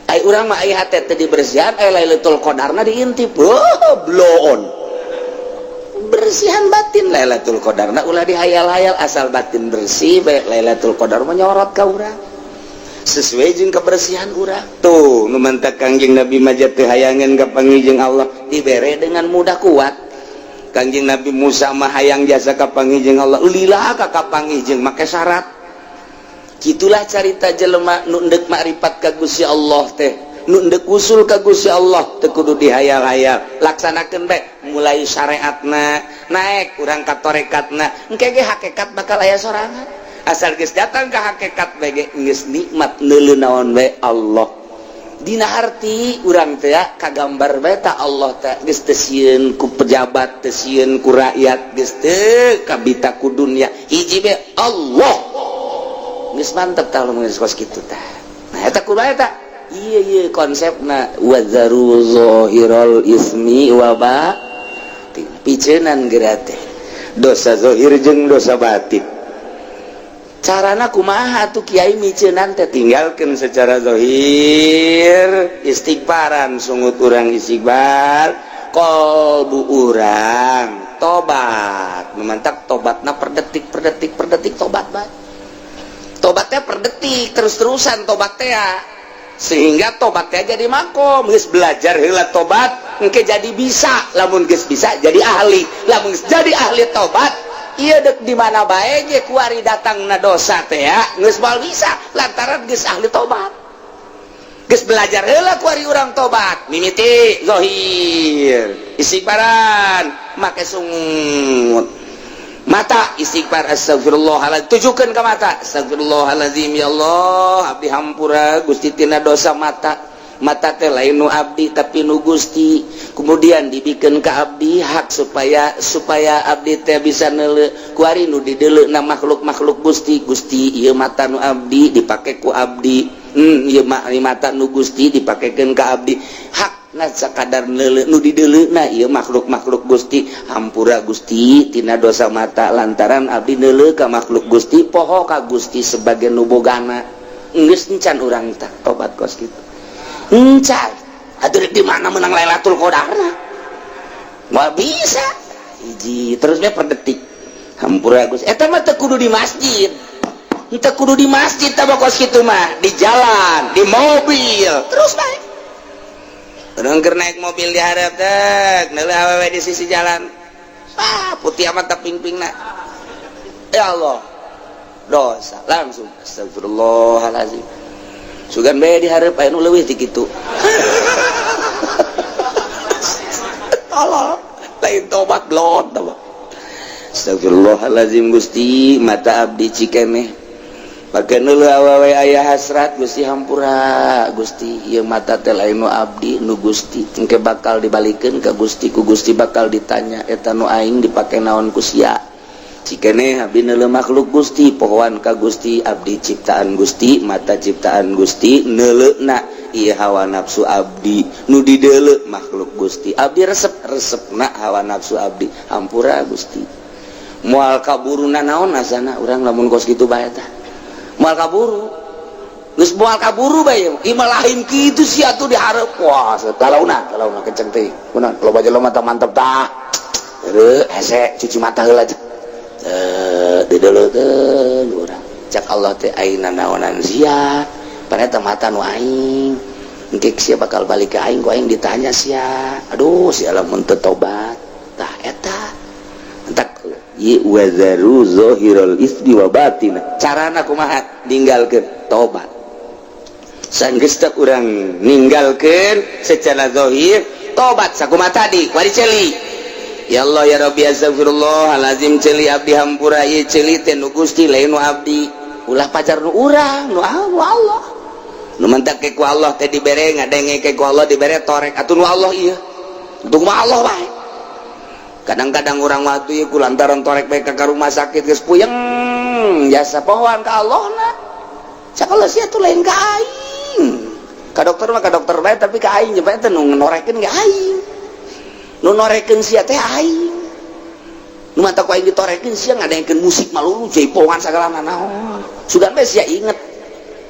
Ai urang mah ai hate teh dibersihan, ai Lailatul Qadarna diintip. Oh, bloon. Bersihan batin Lailatul Qadarna ulah dihayal-hayal, asal batin bersih bae Lailatul Qadar mah nyorot ka urang. Sesuai jeung kebersihan urang. Tuh, nu mantak Kangjeng Nabi mah teu hayangeun kapanggih jeung Allah dibere dengan mudah kuat. Kangjeng Nabi Musa mah hayang jasa kapanggih jeung Allah, lila ka kapanggih jeung make syarat. Kitulah carita jelema nu endek makrifat ka Gusti Allah teh, nu endek usul ka Gusti Allah teu kudu dihayal-hayal. Laksanakeun bae mulai syariatna, naik urang ka torekatna, engke ge hakikat bakal aya sorangan. Asal geus datang ka hakikat bae ge geus nikmat neuleu naon bae Allah. Dina harti urang teh kagambar bae ta Allah teh geus teu sieun ku pejabat, teu sieun ku rakyat, geus teu kabita ku dunya. Hiji bae Allah. Geus mantep tah lamun geus kos kitu tah. Nah eta kumaha eta? Ieu ieu konsepna wazaru zahiral ismi wa batin. Piceunan geura teh. Dosa zahir jeung dosa batin. Carana kumaha tuh kiai miceunan teh tinggalkeun secara zahir, istighfaran sungut urang istighfar, qalbu urang tobat, memantak tobatna per detik per detik per detik tobat bae. Tobatnya per detik terus-terusan tobat teh ya. Sehingga tobatnya jadi makom, geus belajar heula tobat, engke jadi bisa, lamun geus bisa jadi ahli, lamun geus jadi ahli tobat, iya dek di mana bae ge kuari datangna dosa teh ya, geus moal bisa lantaran geus ahli tobat. Geus belajar heula kuari urang tobat, mimiti zahir, istighfaran, make sungut. Mata istighfar astagfirullahaladzim, tujukan ke mata, astagfirullahaladzim ya Allah, abdi hampura Gusti tina dosa mata. Mata teh lain nu abdi tapi nu Gusti. Kemudian dibikin ke abdi hak supaya supaya abdi teh bisa neuleu kuari nu dideuleuna makhluk-makhluk Gusti. Gusti ieu mata nu abdi dipake ku abdi. Ieu mata nu Gusti dipakekeun ka abdi. Hak na sakadar neuleu nu dideuleuna ieu makhluk-makhluk Gusti. Hampura Gusti tina dosa mata lantaran abdi neuleu ka makhluk Gusti, poho ka Gusti sebagai nu bogana. Geus encan urang tah tobat kos kitu. Encan. Atuh di mana menang Lailatul Qadarna? Moal bisa. Hiji terusnya per detik. Hampura Gusti. Eta mah teu kudu di masjid. Teu kudu di masjid tah kos kitu mah, di jalan, di mobil, terus bae. Urang keur naik mobil di hareup teh, neuleuh awewe di sisi jalan. Ah, putih amat tah ping-pingna. Ya Allah, dosa langsung astagfirullahalazim. Sugan bae dihareup aya nu leuwih ti kitu. Tolol, lain tobat blon tobat. Astagfirullahalazim Gusti, mata abdi cikeneh. Pake neuleuh awewe aya hasrat Gusti hampura Gusti, ieu mata teh lain nu abdi nu Gusti, engke bakal dibalikeun ka Gusti, ku Gusti bakal ditanya eta nu aing dipake naon ku sia. Cikeneh abdi neuleuh makhluk Gusti, pohoan ka Gusti, abdi ciptaan Gusti, mata ciptaan Gusti, neuleuhna ieu hawa nafsu abdi, nu dideuleu makhluk Gusti, abdi resep resepna hawa nafsu abdi, hampura Gusti. Moal kaburuna naon asana urang lamun kos kitu bae tah. Moal kaburu. Geus moal kaburu bae imah lain kitu sia atuh dihareup. Wah, kalauna kalauna kenceng teh. Kunaon loba jelema mata mantep tah. Heueuh, hese cuci mata heula. Dideuleukeun urang. Cak Allah teh ayeuna naonan sia. Paneta mata nu aing. Engke sia bakal balik ka aing ku aing ditanya sia. Aduh, sia lamun teu tobat. Tah eta. Entak wazaru zahirul ismi wa batina. Carana kumaha ninggalkeun tobat. Sanggeus teh urang ninggalkeun secara zahir tobat sakumaha tadi wari ceuli. Ya Allah ya Rabbi astagfirullahalazim ceuli abdi hampura ieu ceuli teh nu Gusti lain nu abdi. Ulah pacar nu urang nu Allah. Nu mentak ke ku Allah teh dibere ngadenge ke ku Allah dibere torek atuh nu Allah ieu. Untung mah Allah bae. Kadang-kadang orang waktu ieu ku lantaran torek bae ka rumah sakit geus puyeng jasa pohoan ka Allah na. Cak Allah sia tuh lain ka aing. Ka dokter mah ka dokter bae tapi ka aing bae teh nu norekeun ge aing. Nu norekeun sia teh aing. Nu mata ku aing ditorekeun sia ngadengkeun musik malulu jaipongan sagala nanaon. Sugan bae sia inget.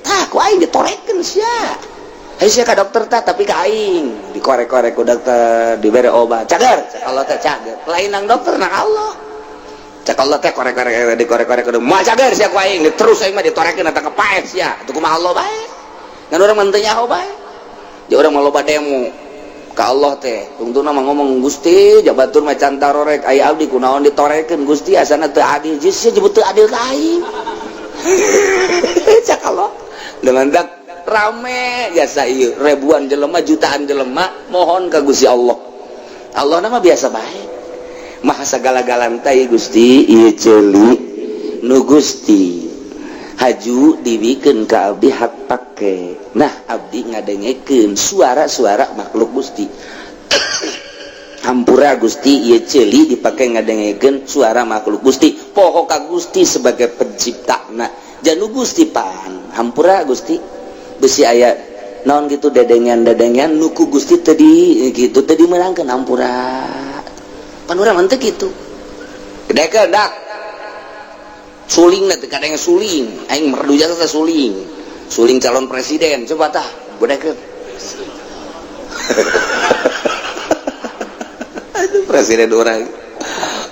Tah ku aing ditorekeun sia. Hayu sia ka dokter tah tapi ka aing dikorek-korek ku dokter dibere obat. Cager, cak Allah teh cager. Lain nang dokter nang Allah. Cak Allah teh korek-korek dikorek-korek kudu moal cager sia ku aing terus aing mah ditorekeun eta kepaeh sia. Atuh kumaha Allah bae. Ngan urang mah teu nyaho bae. Di urang mah loba demo ka Allah teh. Tungtungna mah ngomong Gusti jabatur mah can tarorek aya abdi kunaon ditorekeun Gusti asana teu adil. Geus sia jebut teu adil ka aing. Cak Allah. Dengan dak rame jasa ieu ribuan jelema jutaan jelema mohon ka Gusti Allah. Allah nama biasa bae. Maha sagala-galana teh Gusti ieu ceuli nu Gusti haju dibikeun ka abdi hak pake. Nah abdi ngadengekeun suara-suara makhluk Gusti. Hampura Gusti ieu ceuli dipake ngadengekeun suara makhluk Gusti. Poho ka Gusti sebagai penciptana. Janu Gusti pan hampura Gusti besi aya naon gitu dedengan-dedengan nuku Gusti tadi gitu tadi meunangkeun hampura pan urang mah teu kitu gedekeun dak suling teh kadang suling aing merdu jasa teh suling suling calon presiden coba tah gedekeun. Aduh presiden urang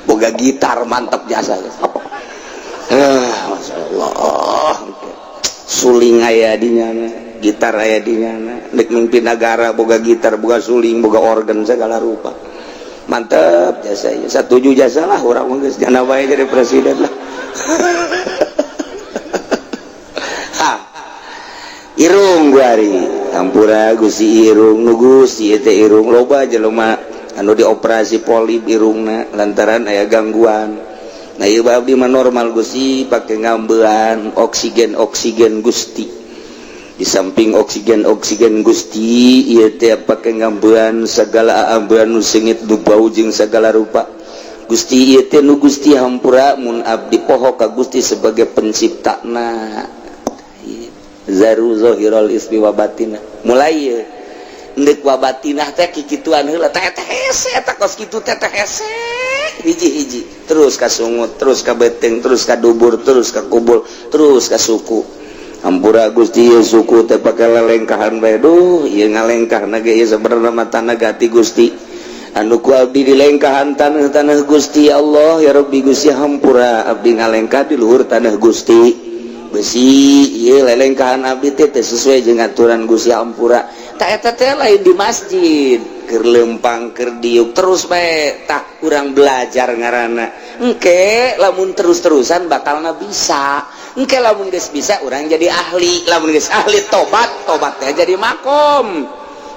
boga gitar mantap jasa. Masyaallah suling aya di nyana, gitar aya di nyana, nek mimpin negara boga gitar, boga suling, boga organ segala rupa. Mantep jasa ieu. Satuju jasa lah urang mah geus jana bae jadi presiden lah. Ha. Irung guari, hampura Gusti irung nu Gusti ieu teh irung loba jelema anu dioperasi polip irungna lantaran aya gangguan. Nah ieu abdi mah normal Gusti pake ngambean oksigen oksigen Gusti. Di samping oksigen oksigen Gusti ieu teh pake ngambean segala ambean nu seungit nu bau jeung segala rupa. Gusti ieu teh nu Gusti hampura mun abdi poho ka Gusti sebagai penciptana. Zaru zahirul ismi wa batina. Mulai ieu endek wa batinah teh kikituan heula teh teh hese eta kos kitu teh teh hese. Hiji-hiji terus ka sungut, terus ka beteng, terus ka dubur, terus ka kubur, terus ka suku. Hampura Gusti ieu suku teh pake lelengkahan bae. Duh, ieu ngalengkahna ge ieu sabenerna mah tanah gati Gusti. Anu ku abdi dilengkahan tanah-tanah Gusti ya Allah ya Rabbi Gusti hampura abdi ngalengkah di luhur tanah Gusti. Besi ieu lelengkahan abdi teh sesuai jeung aturan Gusti hampura. Ta eta teh lain di masjid. keur lempang keur diuk terus bae. Tah urang belajar ngaranna engke lamun terus-terusan bakalna bisa. Engke lamun geus bisa urang jadi ahli, lamun geus ahli tobat, tobatnya jadi makom.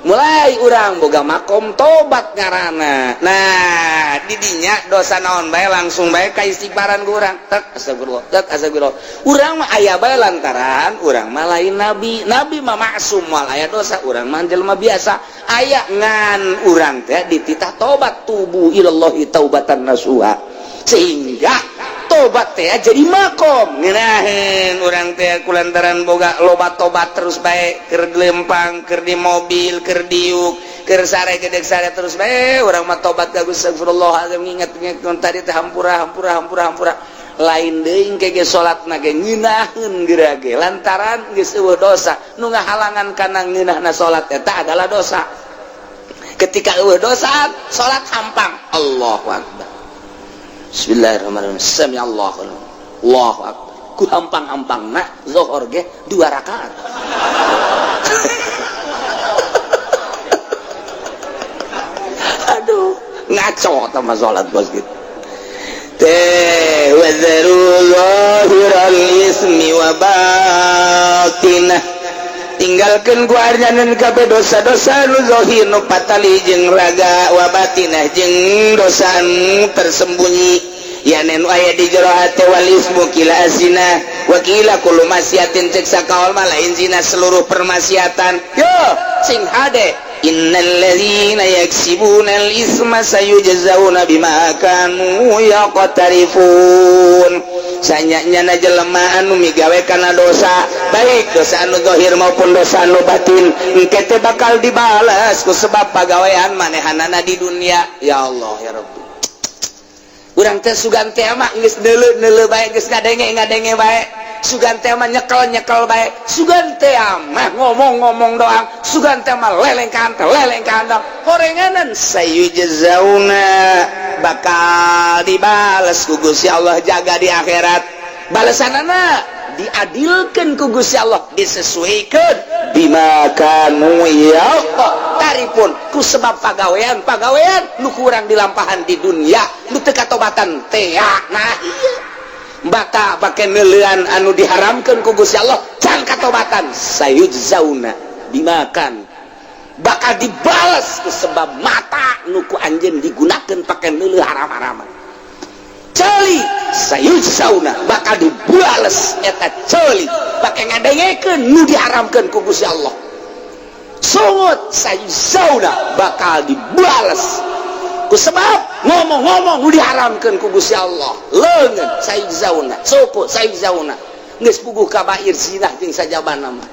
Mulai urang boga makom tobat ngaranna. Nah, didinya dosa naon bae langsung bae ka istighfaran ku urang. Tek astagfirullah, tek astagfirullah. Urang mah aya bae lantaran urang mah lain nabi. Nabi mah maksum moal aya dosa, urang mah jelema biasa. Aya ngan urang teh dititah tobat, tubu ilallahi taubatan nasuha. Sehingga tobat teh jadi makom. Ngeunaheun urang teh kulantaran boga loba tobat terus bae, keur lempang, keur di mobil, keur diuk, keur sare gedeg sare terus bae urang mah tobat ka Gusti astagfirullahalazim, nginget-nginget tadi teh hampura hampura hampura hampura. Lain deui engke ge salatna ge ngeunaheun geura ge lantaran geus eueuh dosa. Nu ngahalangan kana ngeunahna salat eta adalah dosa. Ketika eueuh dosa salat hampang. Allahu akbar. Bismillahirrahmanirrahim. Sami Allahu Allahu akbar. Ku hampang-hampangna zuhur ge 2 rakaat. Aduh, ngaco tah mah salat bos gitu. Teh wazaru zahiral ismi wa batinah. Tinggalkeun ku arjanan kabeh dosa-dosa nu zahir nu patali jeung raga wa batinah jeung dosa nu tersembunyi. Ya nu aya di jero hate wal ismu kila azina wa kila kullu maksiatin cek sakaol mah lain zina seluruh permaksiatan. Yo sing hade innal ladzina yaksibuna al isma sayujzauna bima kanu yaqtarifun. Sanyanya jelema anu migawe kana dosa, baik dosa anu zahir maupun dosa anu batin, engke teh bakal dibalas ku sebab pagawean manehanana di dunia. Ya Allah ya Rabbi. Urang teh sugan teh mah geus neuleu-neuleu bae, geus ngadenge-ngadenge bae, sugan teh mah nyekel-nyekel bae, sugan teh mah ngomong-ngomong doang, sugan teh mah lelengkan teh lelengkan doang. Horenganan sayujzauna bakal dibales ku Gusti Allah jaga di akhirat. Balesanana diadilkeun ku Gusti Allah, disesuaikan bima kanu yaqtarifun ku sebab pagawean-pagawean nu kurang dilampahan di dunia nu teu katobatan teh. Nah iya bata pake neuleuan anu diharamkeun ku Gusti Allah can katobatan sayujzauna dimakan bakal dibales ku sebab mata nu ku anjeun digunakeun pake neuleuh haram-haraman. Ceuli sayujzauna bakal dibales eta ceuli pake ngadengekeun nu diharamkeun ku Gusti Allah. Sungut sayujzauna bakal dibales ku sebab ngomong-ngomong nu diharamkeun ku Gusti Allah. Leungeun sayujzauna, suku sayujzauna geus puguh kabair zinah jeung sajabana mah.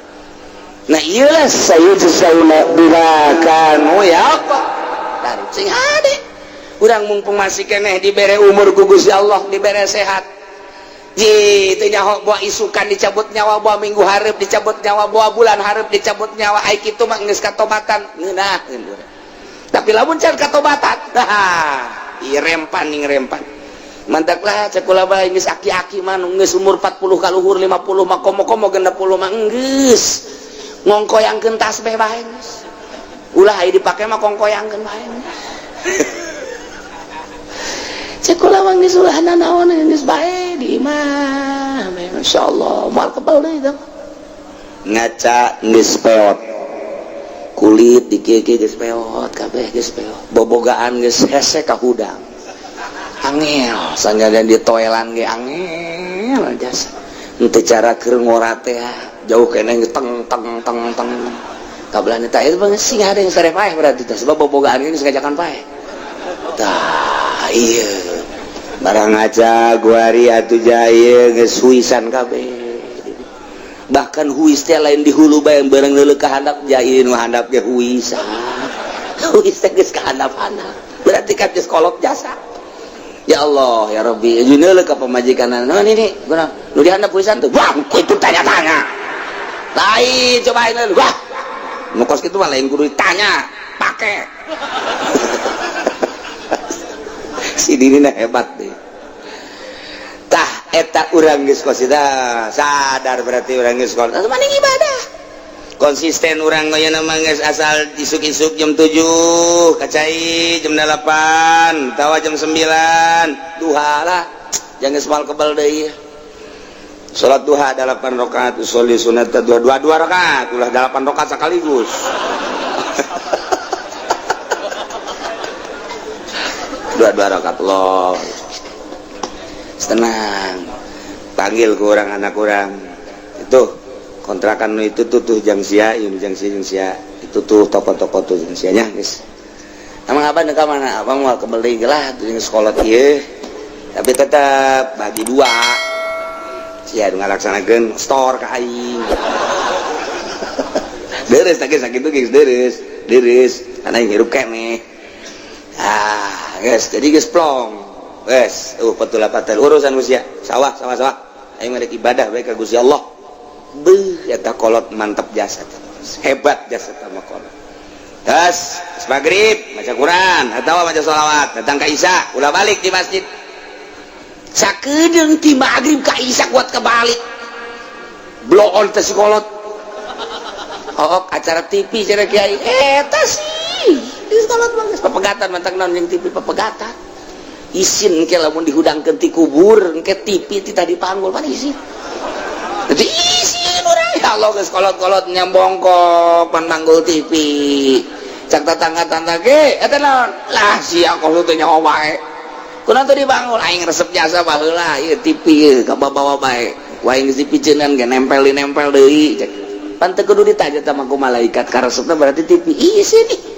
Nah ieu lah sayujzauna bima kanu yaqtarifun. Sing hade urang mumpung masih keneh dibere umur ku Gusti Allah, dibere sehat. Ji teu nyaho boa isukan dicabut nyawa, boa minggu hareup dicabut nyawa, boa bulan hareup dicabut nyawa. Ai kitu mah geus katobatan ngeunaheun urang. Tapi lamun can katobatan, nah, ieu rempan ning rempan. Mantaklah cek kula bae geus aki-aki mah nu geus umur 40 kaluhur 50 mah komo-komo 60 mah geus ngongkoyangkeun tasbih bae geus. Ulah aya dipake mah kongkoyangkeun bae. Cek kula mah geus ulah nanaon geus bae di imah. Masyaallah, moal kebal deui tah. Ngaca geus peot. Kulit di kieu-kieu geus peot, kabeh geus peot. Bobogaan geus hese ka hudang. Angel, sanggadan di toelan ge angel jasa. Henteu cara keur ngora teh jauh keneh teng teng teng teng. Kabelah teh eta mah sing ada yang sare paeh berarti teh sebab bobogaan ge geus ngajakan paeh. Tah ieu barang ngaca guari atuh jaya geus huisan kabeh. Bahkan huis teh lain di hulu bae bareng leuleuk ka handap jaya nu handap ge huisan. Huis teh geus ka handap-handap. Berarti kan geus kolot jasa. Ya Allah ya Rabbi, jeung leuleuk ka pamajikanna. Naon ini? Guna nu di handap huisan tuh. Wah, itu tanya-tanya. Lain cobain leuleuk. Wah. Nu kos kitu mah lain kudu ditanya, pake. Si dini hebat deh. Tah eta urang geus kos sadar berarti urang geus kos maning ibadah. Konsisten urang aya nama geus asal isuk-isuk jam 7 ka cai, jam 8 tawa jam 9 duha lah, jangan geus kebal deui. Salat duha 8 rakaat, usolli sunat dua dua dua rakaat, ulah 8 rakaat sekaligus. Dua dua rakaat loh. Tenang, panggil ke orang anak orang itu kontrakan itu tuh tuh jang sia, ini jang sia, jang sia itu tuh toko-toko tuh jang sianya guys. Emang abang ke mana? Abang mau kembali lah tuh sekolah ieu, tapi tetap bagi dua. Sia ngalaksanakeun store ka aing. Deres tak sakit tuh guys, deres, deres. Karena aing hirup keneh. Ah, guys, jadi geus plong. Guys, betul urusan usia sawah sawah sawah. Aing merek ibadah bae ka Gusti Allah. Beuh, eta kolot mantap jasa, hebat jasa sama kolot. Tas maghrib maca Quran atau maca sholawat, datang ka Isya ulah balik di masjid. Sakedeung ti maghrib ka Isya kuat kebalik. Blow on teh si kolot. Oh, acara TV cenah kiai. Eta sih di kolot mah geus papegatan mantak naon jeung TV papegatan. Isin ke lamun dihudangkeun ti kubur engke TV ti tadi panggul pan isin. Jadi isin urang ya Allah geus kolot-kolot nyambongkok pan manggul TV. Cak tetangga-tetangga ge eta naon? Lah sia kolot teh nyaho wae. Kunaon teu dibangun aing resep jasa baheula ieu TV ieu kabawa bae. Wae geus dipiceunan ge nempel-nempel deui. Pan teu kudu ditanya tah ku malaikat karesepna berarti TV isin.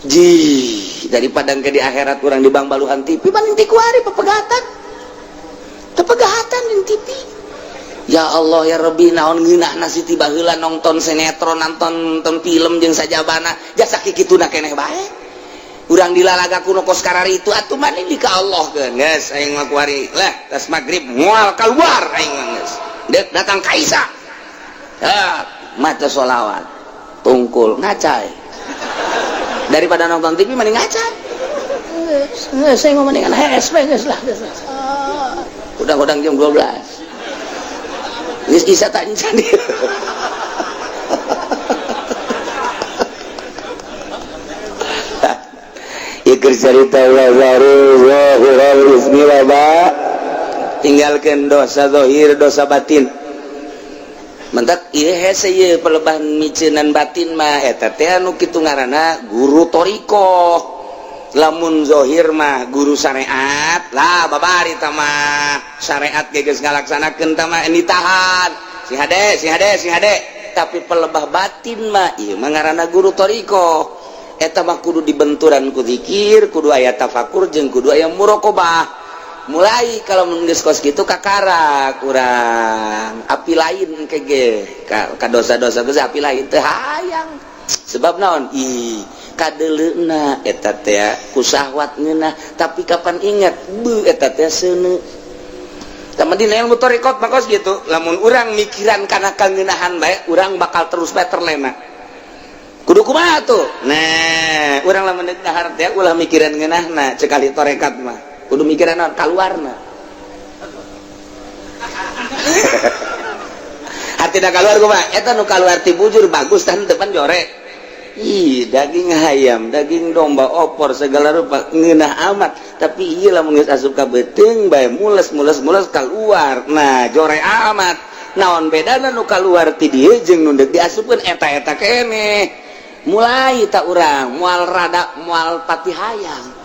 Ji daripada ke di akhirat kurang di bang baluhan TV paling ti kuari pepegatan tepegatan di TV. Ya Allah ya Rabbi, naon ngeunahna si baheula nonton sinetron, nonton film jeung sajabana jasa kikituna keneh bae. Urang dilalaga kuno kos kararitu atuh mah di ka Allah keun geus aing mah kuari lah tas magrib moal keluar aing mah geus deuk datang ka Isa. Ha maca sholawat tungkul ngacai. Daripada nonton TV mending ngaca. Saya mau mendingan HSP geus lah. Udang-udang jam 12. Geus isa tak jadi. Ieu keur carita tinggalkeun dosa zahir dosa batin. Mentak ieu hese ieu pelebah miceunan batin mah eta teh anu kitu ngaranna guru thariqah. Lamun zahir mah guru syariat lah babari tah mah syariat ge geus ngalaksanakeun tah mah ditahan si hade si hade si hade. Tapi pelebah batin mah ieu mah ngaranna guru thariqah. Eta mah kudu dibenturan ku zikir, kudu aya tafakur jeung kudu aya muraqabah. Mulai kalau geus kos kitu kakara kurang api lain kege ka dosa-dosa geus api lain teu hayang. Sebab naon? Ih, kadeleuna eta teh ku syahwat ngeunah, tapi kapan ingat beuh eta teh seuneu. Tah dina ilmu thariqat mah kos kitu, lamun urang mikiran kana kangeunahan bae, urang bakal terus bae terlena. Kudu kumaha tuh? Nah, urang lamun deuk dahar teh ulah mikiran ngeunahna cek ahli tarekat mah. Kudu mikiran naon kaluarna. Artina kaluar kumaha? Eta nu kaluar ti bujur bagus tah depan jore. Ih, daging hayam, daging domba, opor segala rupa ngeunah amat. Tapi ieu lamun geus asup ka beuteung bae mules-mules-mules kaluar. Nah, jore amat. Naon bedana nu kaluar ti dieu jeung nu deuk diasupkeun eta-eta keneh. Mulai tak urang moal rada moal pati hayang.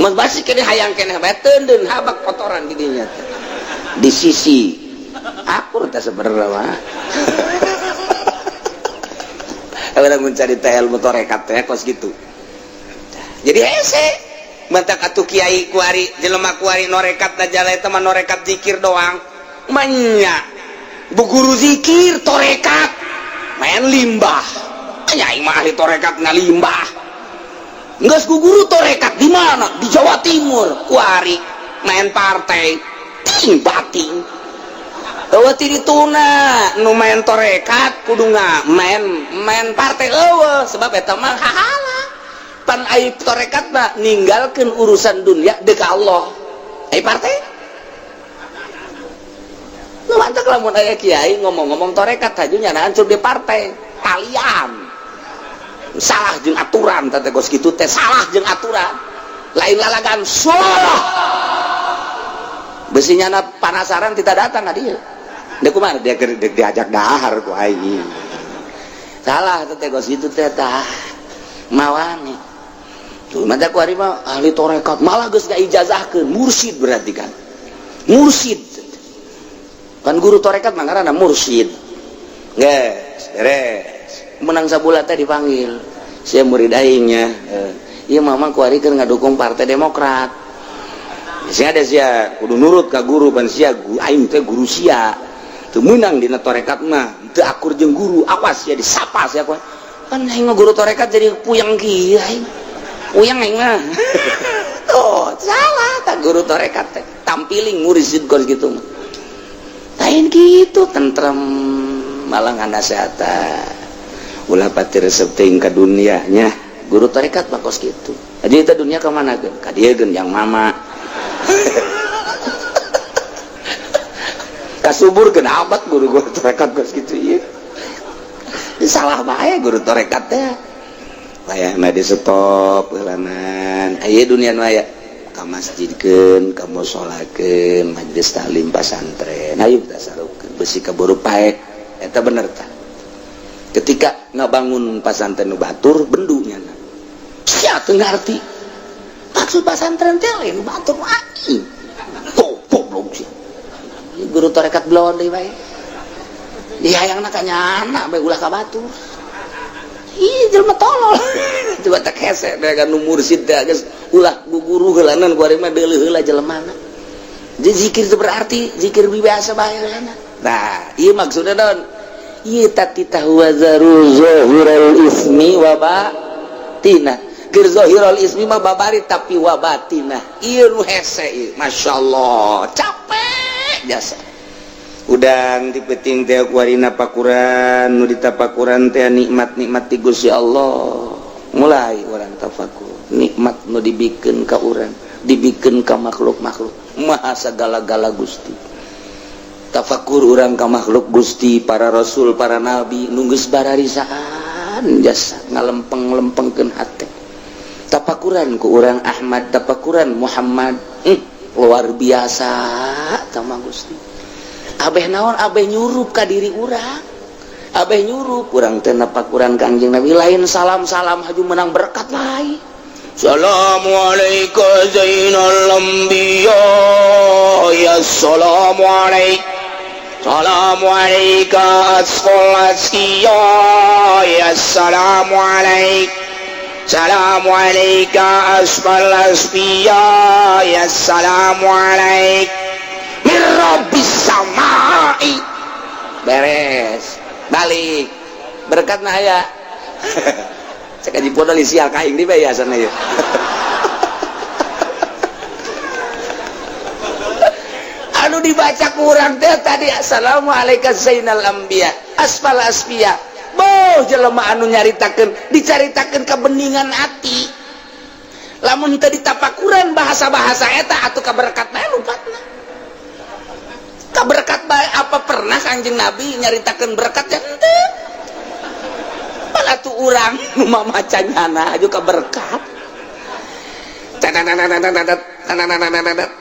Mun basi keneh hayang keneh bae teundeun habak kotoran di dinya teh. Di sisi akur teh sebenarnya mah. Urang mencari teh ilmu tarekat teh kos gitu. Jadi hese mantak atuh kiai kuari jelema kuari norekat da eta mah norekat zikir doang. Manya bu guru zikir tarekat main limbah. Nya aing mah ahli tarekat ngalimbah. Geus ku guru tarekat di mana? Di Jawa Timur kuari main partai ting bating. Eueuh ti dituna nu main tarekat kudu main partai eueuh sebab eta mah hahala. Pan ai tarekat mah ninggalkeun urusan dunia deuk ka Allah. Ai partai? Nu mantak lamun aya kiai ngomong-ngomong tarekat hajunya hancur di partai. talian. Salah jeung aturan teh kos kitu teh salah jeung aturan. Lain lalagan salah. Besinya na panasaran tidak datang ka dieu. Deuk kumaha dia diajak dahar ku aing. Salah teh kos kitu teh tah. Mawani. Tuh mata ku ari mah ahli tarekat malah geus ngaijazahkeun mursid berarti kan. Mursid. Kan guru tarekat mah ngaranna mursid. Geus beres. Menang sabulan teh dipanggil. Sia murid aingnya. Ieu mama ku ari keur ngadukung Partai Demokrat. Sia ada sia kudu nurut ka guru pan sia aing teh guru sia. Teu meunang dina tarekat mah, teu akur jeung guru, awas sia disapa sia ku. Kan aing mah guru tarekat jadi puyeng kieu aing. Puyeng aing mah. Tuh, salah tah guru tarekat teh. Tampiling mursid kos kitu mah. Lain kitu tentrem malah nganasehatan. Ulah pati resep teuing ka dunia nya. Guru tarekat mah kos kitu. Jadi eta dunia ka mana geun? Ka dieu geun yang mama. Kasubur geun amat guru-guru tarekat kos kitu ieu. Salah bae guru tarekat teh. Wayahna di stop heulanan. Aya dunia nu aya ka masjidkeun, ka musolakeun, majelis taklim pasantren. Hayu tasarufkeun besi kaburu paek. Eta bener tah. Ketika ngabangun pasantren nu batur bendu nyana. Sia teu ngarti. Maksud pasantren teh lain batur aing. Goblok sia. Guru tarekat belon deui bae. Dihayangna ka nyana bae ulah ka batur. Ih jelema tolol. Coba tak hese teh kan nu mursid teh geus ulah guguru heulanan ku ari mah deuleuh heula jelemana. Jadi zikir itu berarti zikir biasa bae heulana. Nah, ieu maksudna naon? Ieu tati tahuwazaru zahiral ismi wa batina. Keur zahirul ismi mah babari tapi wa batina. Ieu nu hese ieu. Masyaallah, capek jasa. Udang di peting teh kuarina pakuran nu ditapakuran teh nikmat-nikmat ti Gusti Allah. Mulai urang tafakur, nikmat nu dibikeun ka urang, dibikeun ka makhluk-makhluk. Maha sagala-gala Gusti. Tafakur urang ka makhluk Gusti, para rasul, para nabi nu geus bararisaan jasa ngalempeng-lempengkeun hate. Tafakuran ku urang Ahmad, tafakuran Muhammad, luar biasa tama Gusti. Abeh naon abeh nyurup ka diri urang. Abeh nyurup urang teh napakuran Kangjeng Nabi lain salam-salam haju menang berkat lain. Assalamualaikum zainal anbiya ya assalamualaikum. Assalamualaikum asqal asqiya ya assalamualaikum. Assalamualaikum asqal asqiya ya assalamualaikum. Mirrobbis samai. Beres balik berkat nah aya. Cek aji podol sial ka aing di bae sana ieu. Anu dibaca kurang teh tadi assalamualaikum zainal anbiya asfal asfiya. Boh jelema anu nyaritakeun dicaritakeun kebeningan hati. Lamun teu ditapakuran bahasa-bahasa eta atuh kaberkat bae lupatna. Berkat bae apa pernah Kangjeng Nabi nyaritakeun berkat ya henteu. Malah tuh urang nu mamaca nyana aju ka berkat.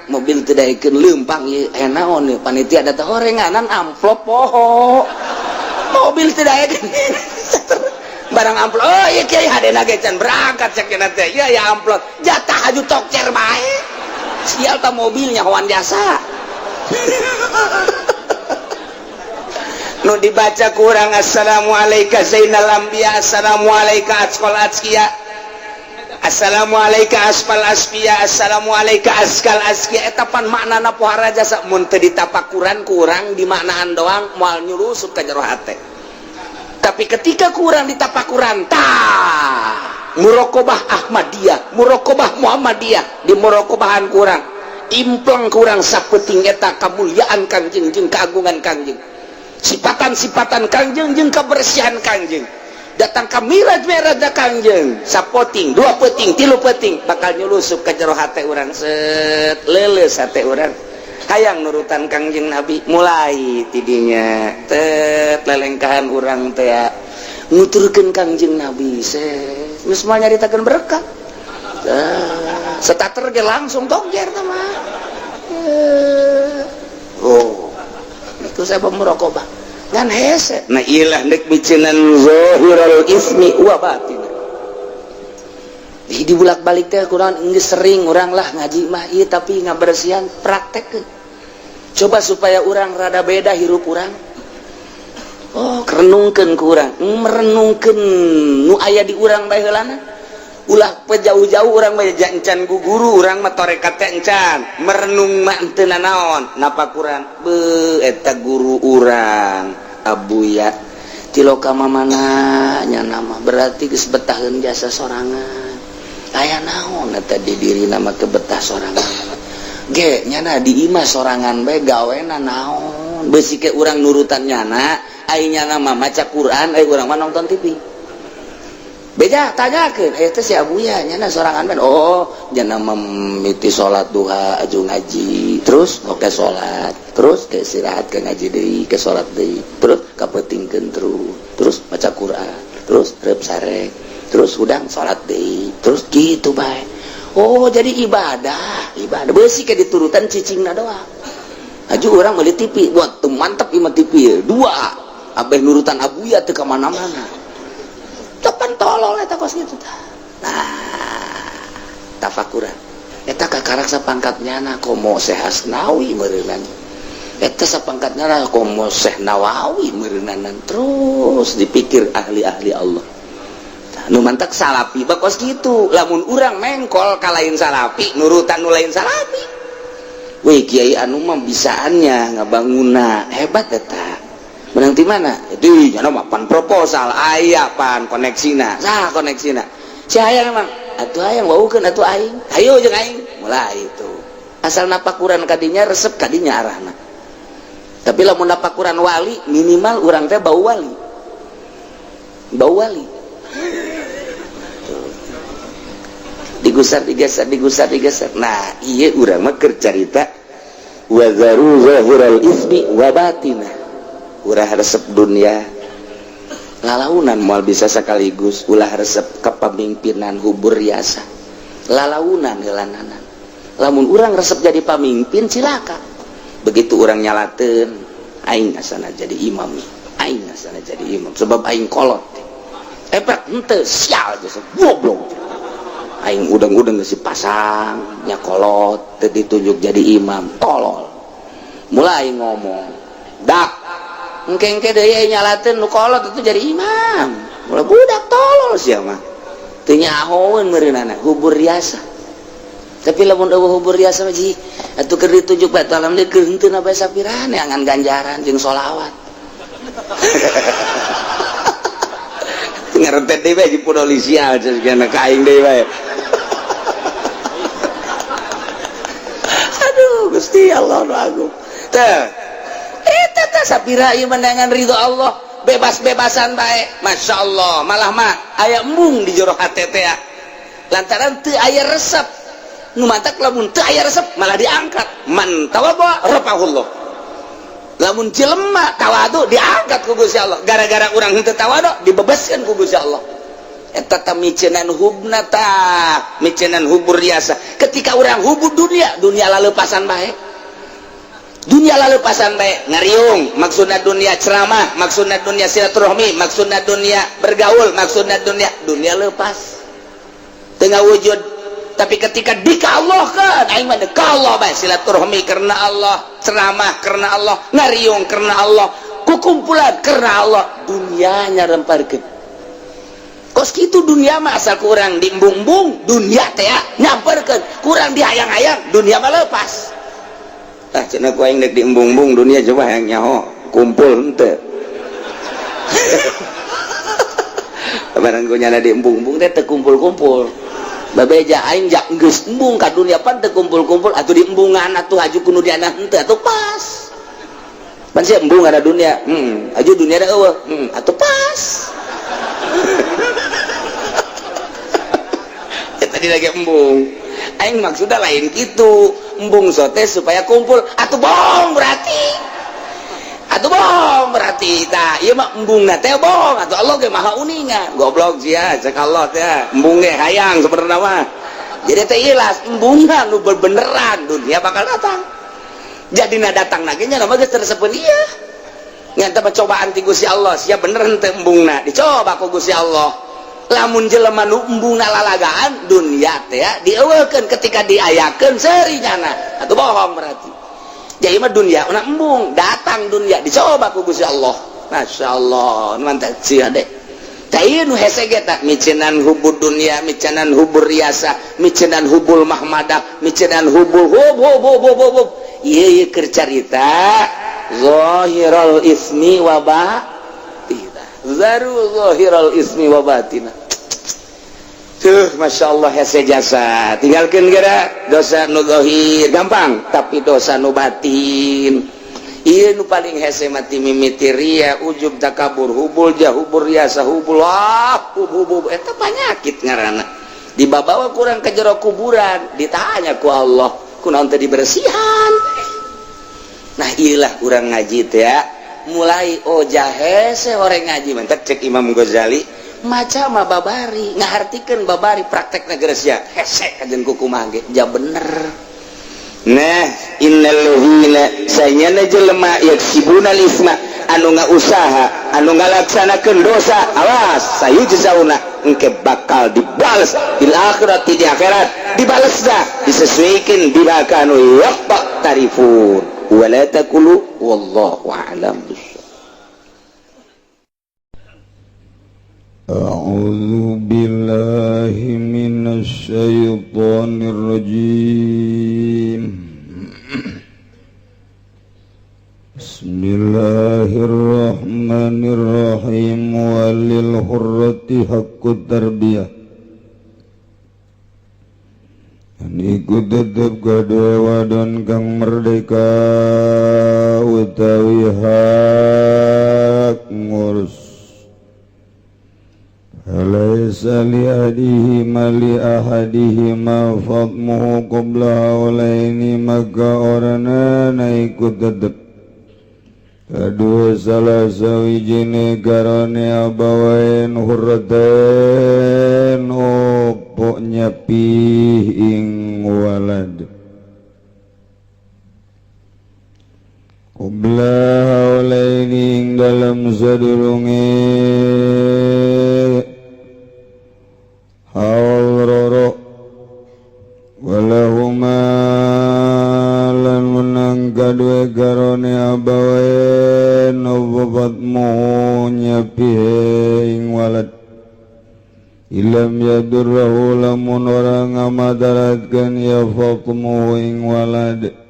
Mobil teu daekeun leumpang ieu aya naon ieu panitia da teh horenganan amplop poho. Mobil teu daekeun. Barang amplop oh ieu kiai hadena ge can berangkat cek cenah teh. Ieu aya amplop jatah aju tokcer bae. Sial ta mobilnya hoan jasa. Nu dibaca kurang assalamualaikum zainal anbiya assalamualaikum asqal asqiya assalamualaikum asfal asfiya assalamualaikum askal asqiya. Eta pan maknana pohara jasa mun teu ditapakuran kurang dimaknaan doang moal nyurusup ka jero hate. Tapi ketika kurang ditapakuran tah muraqabah Ahmadiyah, muraqabah Muhammadiyah, di muraqabahan kurang impleng kurang sapeting eta kamuliaan Kangjeng jeung keagungan Kangjeng, sipatan-sipatan Kangjeng jeung kebersihan Kangjeng. Datang ka miraj-miraj Kangjeng sapoting, dua peting, tilu peting bakal nyulusup ka jero hate urang set leuleus hate urang hayang nurutan Kangjeng Nabi. Mulai tidinya tet lelengkahan urang teh Nuturkeun Kangjeng Nabi geus moal nyaritakeun berkah. Starter ge langsung tongjer tah mah. Oh, itu saya muraqabah. Ngan hese. Nah ilah nek miceunan zahirul ismi wa batin. Di bulak-balik teh kurang geus sering urang lah ngaji mah ieu tapi ngabersihan praktekkeun. Coba supaya urang rada beda hirup urang. Oh, renungkeun ku urang, merenungkeun nu aya di urang bae heulana. Ulah jauh-jauh urang mah encan ku guru urang mah tarekat teh encan. Merenung mah teu nanaon, napakuran beuh eta guru urang Abuya tiloka mamana nya nama berarti geus betaheun jasa sorangan. Aya naon eta di dirina mah kebetah sorangan. Ge nyana di imah sorangan bae gawena naon. Beusi ke urang nurutan nyana, ai nyana mah maca Quran, ai urang mah nonton TV. Beja tanyakeun, eta si Abuya nyana sorangan bae. Oh, nyana mimiti salat duha aju ngaji, terus oke salat, terus ke istirahat ke ngaji deui, ke salat deui, terus kapeutingkeun terus, terus maca Quran, terus reup sare, terus hudang salat deui, terus kitu bae. Oh, jadi ibadah, ibadah beusi ke diturutan cicingna doang. Aju urang meuli TV, buat teu mantep ieu mah TV dua, abeh nurutan Abuya teu ka mana-mana. Tepan tolol eta kos kitu tah. Nah, tafakuran. Eta kakarak sapangkat nyana komo Syekh Asnawi meureunan. Eta sapangkat nyana komo Syekh Nawawi meureunanan. Terus dipikir ahli-ahli Allah. Nu mantak salapi bakos kitu. Lamun urang mengkol ka lain salapi, nurutan nu lain salapi. Weh kiai anu mah bisaannya ngabanguna hebat eta. Menang di mana? Di nyana mah pan proposal aya pan koneksina. Sah koneksina. Si hayang emang atuh hayang waukeun atuh aing. Hayu jeung aing. Mulai itu. Asal napakuran kadinya resep kadinya arahna. Tapi lamun napakuran wali minimal urang teh bau wali. Bau wali. Digusar digeser digusar digeser. Nah, ieu urang mah keur carita wa zaru zahiral ismi wa batinah. Ulah resep dunia lalaunan moal bisa sekaligus, ulah resep kepemimpinan hubur riasa lalaunan heulananan. Lamun urang resep jadi pamimpin cilaka. Begitu urang nyalateun aing asana jadi imam, aing asana jadi imam sebab aing kolot. Epek henteu sial geus goblok. Aing udang-udang geus dipasang nya kolot teu ditunjuk jadi imam, tolol. Mulai ngomong, dak engke-engke deui nyalateun nu kolot itu jadi imam. Mulai budak tolol sia mah. Teu nyahoeun meureunana hubur riasa. Tapi lamun eueuh hubur riasa mah ji atuh keur ditunjuk bae alhamdulillah keur henteu na bae sapirane angan ganjaran jeung sholawat. Ngarentet deui bae di sial cenah ka aing deui bae. Aduh Gusti Allah nu agung. Teh eta teh sapira ieu mendangan ridho Allah, bebas-bebasan bae. Masya Allah, malah mah aya embung di jero hate teh. Lantaran teu aya resep. Nu mantak lamun teu aya resep malah diangkat. Man tawadhu rafa'ahullah. Lamun jelema tawadu diangkat ku Gusti Allah. Gara-gara urang henteu tawadu dibebaskeun ku Gusti Allah. Eta teh miceunan hubna tah, miceunan hubur riasa. Ketika urang hubur dunia, dunia laleupasan bae. Dunia lalepasan bae ngariung, maksudna dunia ceramah, maksudna dunia silaturahmi, maksudna dunia bergaul, maksudna dunia dunia lepas tengah wujud. Tapi ketika dikallahkan aing mah Allah bae silaturahmi karena Allah, ceramah karena Allah, ngariung karena Allah, kukumpulan karena Allah, dunianya remparkeun. Kos kitu dunia mah asal kurang diembung-embung dunia teh nyamperkeun, kurang dihayang-hayang dunia mah lepas. Ah cenah ku aing deuk diembung-embung dunia coba hayang nyaho kumpul henteu. Barang ku nyana diembung-embung teh teu kumpul-kumpul. Babeja aing jak geus embung ka dunia pan teu kumpul-kumpul atuh diembungan atuh haju ku nu diana henteu atuh pas. Pan sia embung ada dunia, haju dunia da eueuh, atuh pas. Ya tadi lagi embung. Aing maksudna lain kitu. Embung sote supaya kumpul atuh bohong berarti. Atuh bohong berarti tah ieu mah embungna teh bohong. Atuh Allah ge maha uninga. Goblok sia cek Allah teh, embung ge hayang sebenarnya mah. Jadi teh ilas embungna nu beneran dunia bakal datang. Jadi na datang lagi nya mah geus teresepeun ieu. Ngan teh cobaan ti Gusti Allah, sia bener henteu embungna, dicoba ku Gusti Allah. Lamun jelema nu embungna lalagaan dunia teh dieuweukeun ketika diayakeun seuri nyana. Atuh bohong berarti. Jadi mah dunia una embung, datang dunia dicoba ku Gusti Allah. Masya Allah, mantap sih adek. Tah nu hese ge tah micenan hubud dunia, micenan hubur riasa, micenan hubul mahmadah, micenan hubul hub hub hub hub hub. Ieu ieu keur carita zahiral ismi wa batina. Zaru zahiral ismi wa batina. Tuh, Masya Allah hese jasa. Tinggalkan gara dosa nu zahir gampang, tapi dosa nu batin. Ieu nu paling hese mati mimiti ria, ujub, takabur, hubul jah, hubul riasa, hubul ah, hub hub hub. Eta penyakit ngaranna. Dibabawa kurang ke jero kuburan, ditanya ku Allah, kunaon teu dibersihan? Nah, iyalah urang ngaji teh ya. Mulai oh hese orang ngaji mentek cek Imam Ghazali maca mah babari ngahartikeun babari praktek negara sia hese kajen kumaha ge ja bener. Nah, innal ladzina sanyana jelema yaksibuna isma anu ngausaha anu ngalaksanakeun dosa, awas, sayujzauna engke bakal dibales bil akhirati di akhirat, dibales dah disesuaikan bima kanu yaqtarifun wala taqulu wallahu a'lam bissawab. أعوذ بالله من الشيطان الرجيم. بسم الله الرحمن الرحيم. وللحرة حق التربية. Iku tetep kadue wadon kang merdeka utawi hak ngurus. Alaysa li ahadihima li ahadihima fatmuhu qabla haulaini, maka oranana iku tetep kadue salah sawijine garane abawain hurratain opo nyapih ing walad qabla haulaini ing dalam sadurunge haul roro, walahuma lan menang kadue garone abawain opo fatmu nyapihe ing walad ilam yadurrahu lamun ora ngamadaratkeun ya fatmu ing walad.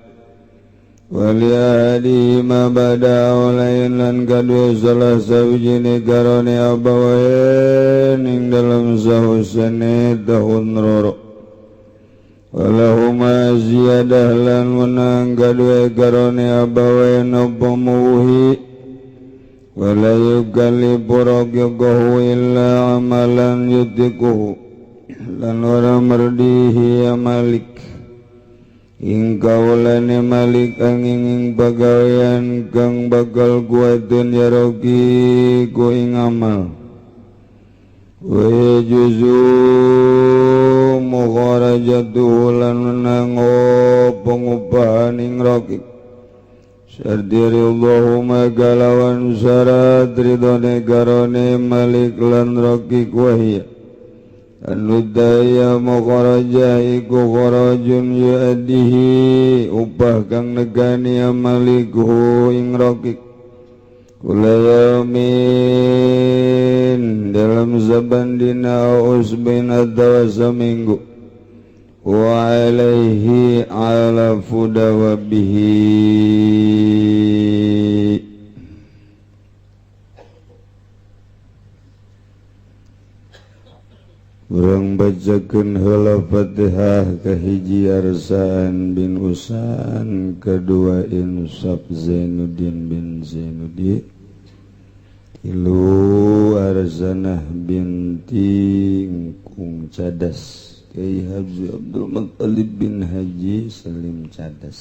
Wali ahadihima bada aulain lan kadue salah sawijine garone abawain ing dalam sahusane tahun roro. Walahuma ziyadah lan menang kadue garone abawain apa muhi. Wala yukallifu raqiqahu illa amalan yutikuhu lan ora merdihi ya malik ing kaulane malik angin ing pagawean kang bakal kuatun ya rogi ku ing amal. Wa yajuzu mukharajatuhu lan menang pengupahan ing rogi syarti ridhahuma kalawan syarat ridhone garone malik lan rogi wahia anu daya mukharajah iku kharajun yu'addihi upah kang negani amalikhu ing rokik kula yaumin dalam saban dina usbin atawa saminggu wa alaihi ala fudawabihi. Urang bacakeun heula Fatihah kahiji Arsaan bin Usan, kedua Insaf Zainuddin bin Zainuddin, tilu Arzanah binti Kung Cadas, Kiai Haji Abdul Muttalib bin Haji Salim Cadas.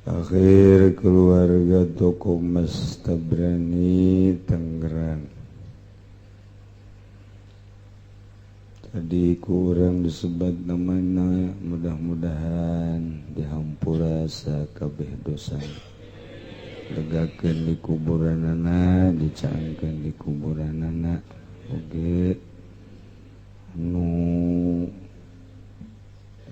Akhir keluarga toko Mas Tabrani Tangerang. Tadi kurang disebut namanya, mudah-mudahan dihampura sakabeh dosa. Legakeun di kuburanana, dicangkeun di kuburanana. Oge nu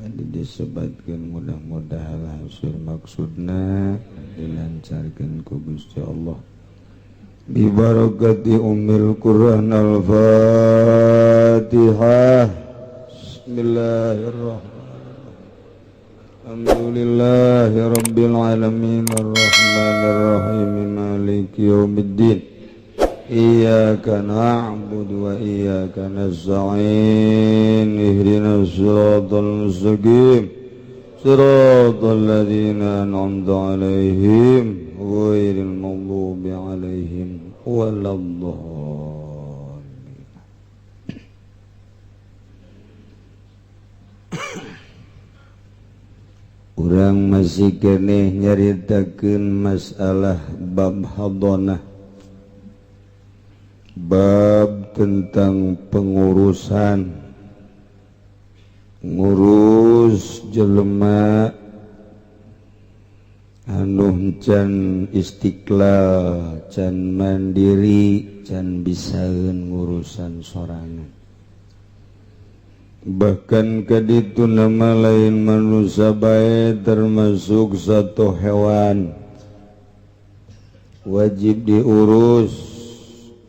tadi disebatkeun mudah-mudahan hasil maksudna dilancarkeun ku Gusti Allah. Bi barakati ummil Quran. Al-Fatihah. Bismillahirrahmanirrahim. Alhamdulillahi rabbil alamin arrahmanirrahim maliki yaumiddin. Iyyaka na'budu wa iyyaka nasta'in ihdinas siratal mustaqim siratal ladzina an'amta 'alaihim ghairil maghdubi 'alaihim waladdallin. Urang masih keneh nyaritakeun masalah bab hadonah, bab tentang pengurusan, ngurus jelema anu can istiqlal, can mandiri, can bisaeun ngurusan sorangan. Bahkan kaditu nama lain manusia bae termasuk satu hewan wajib diurus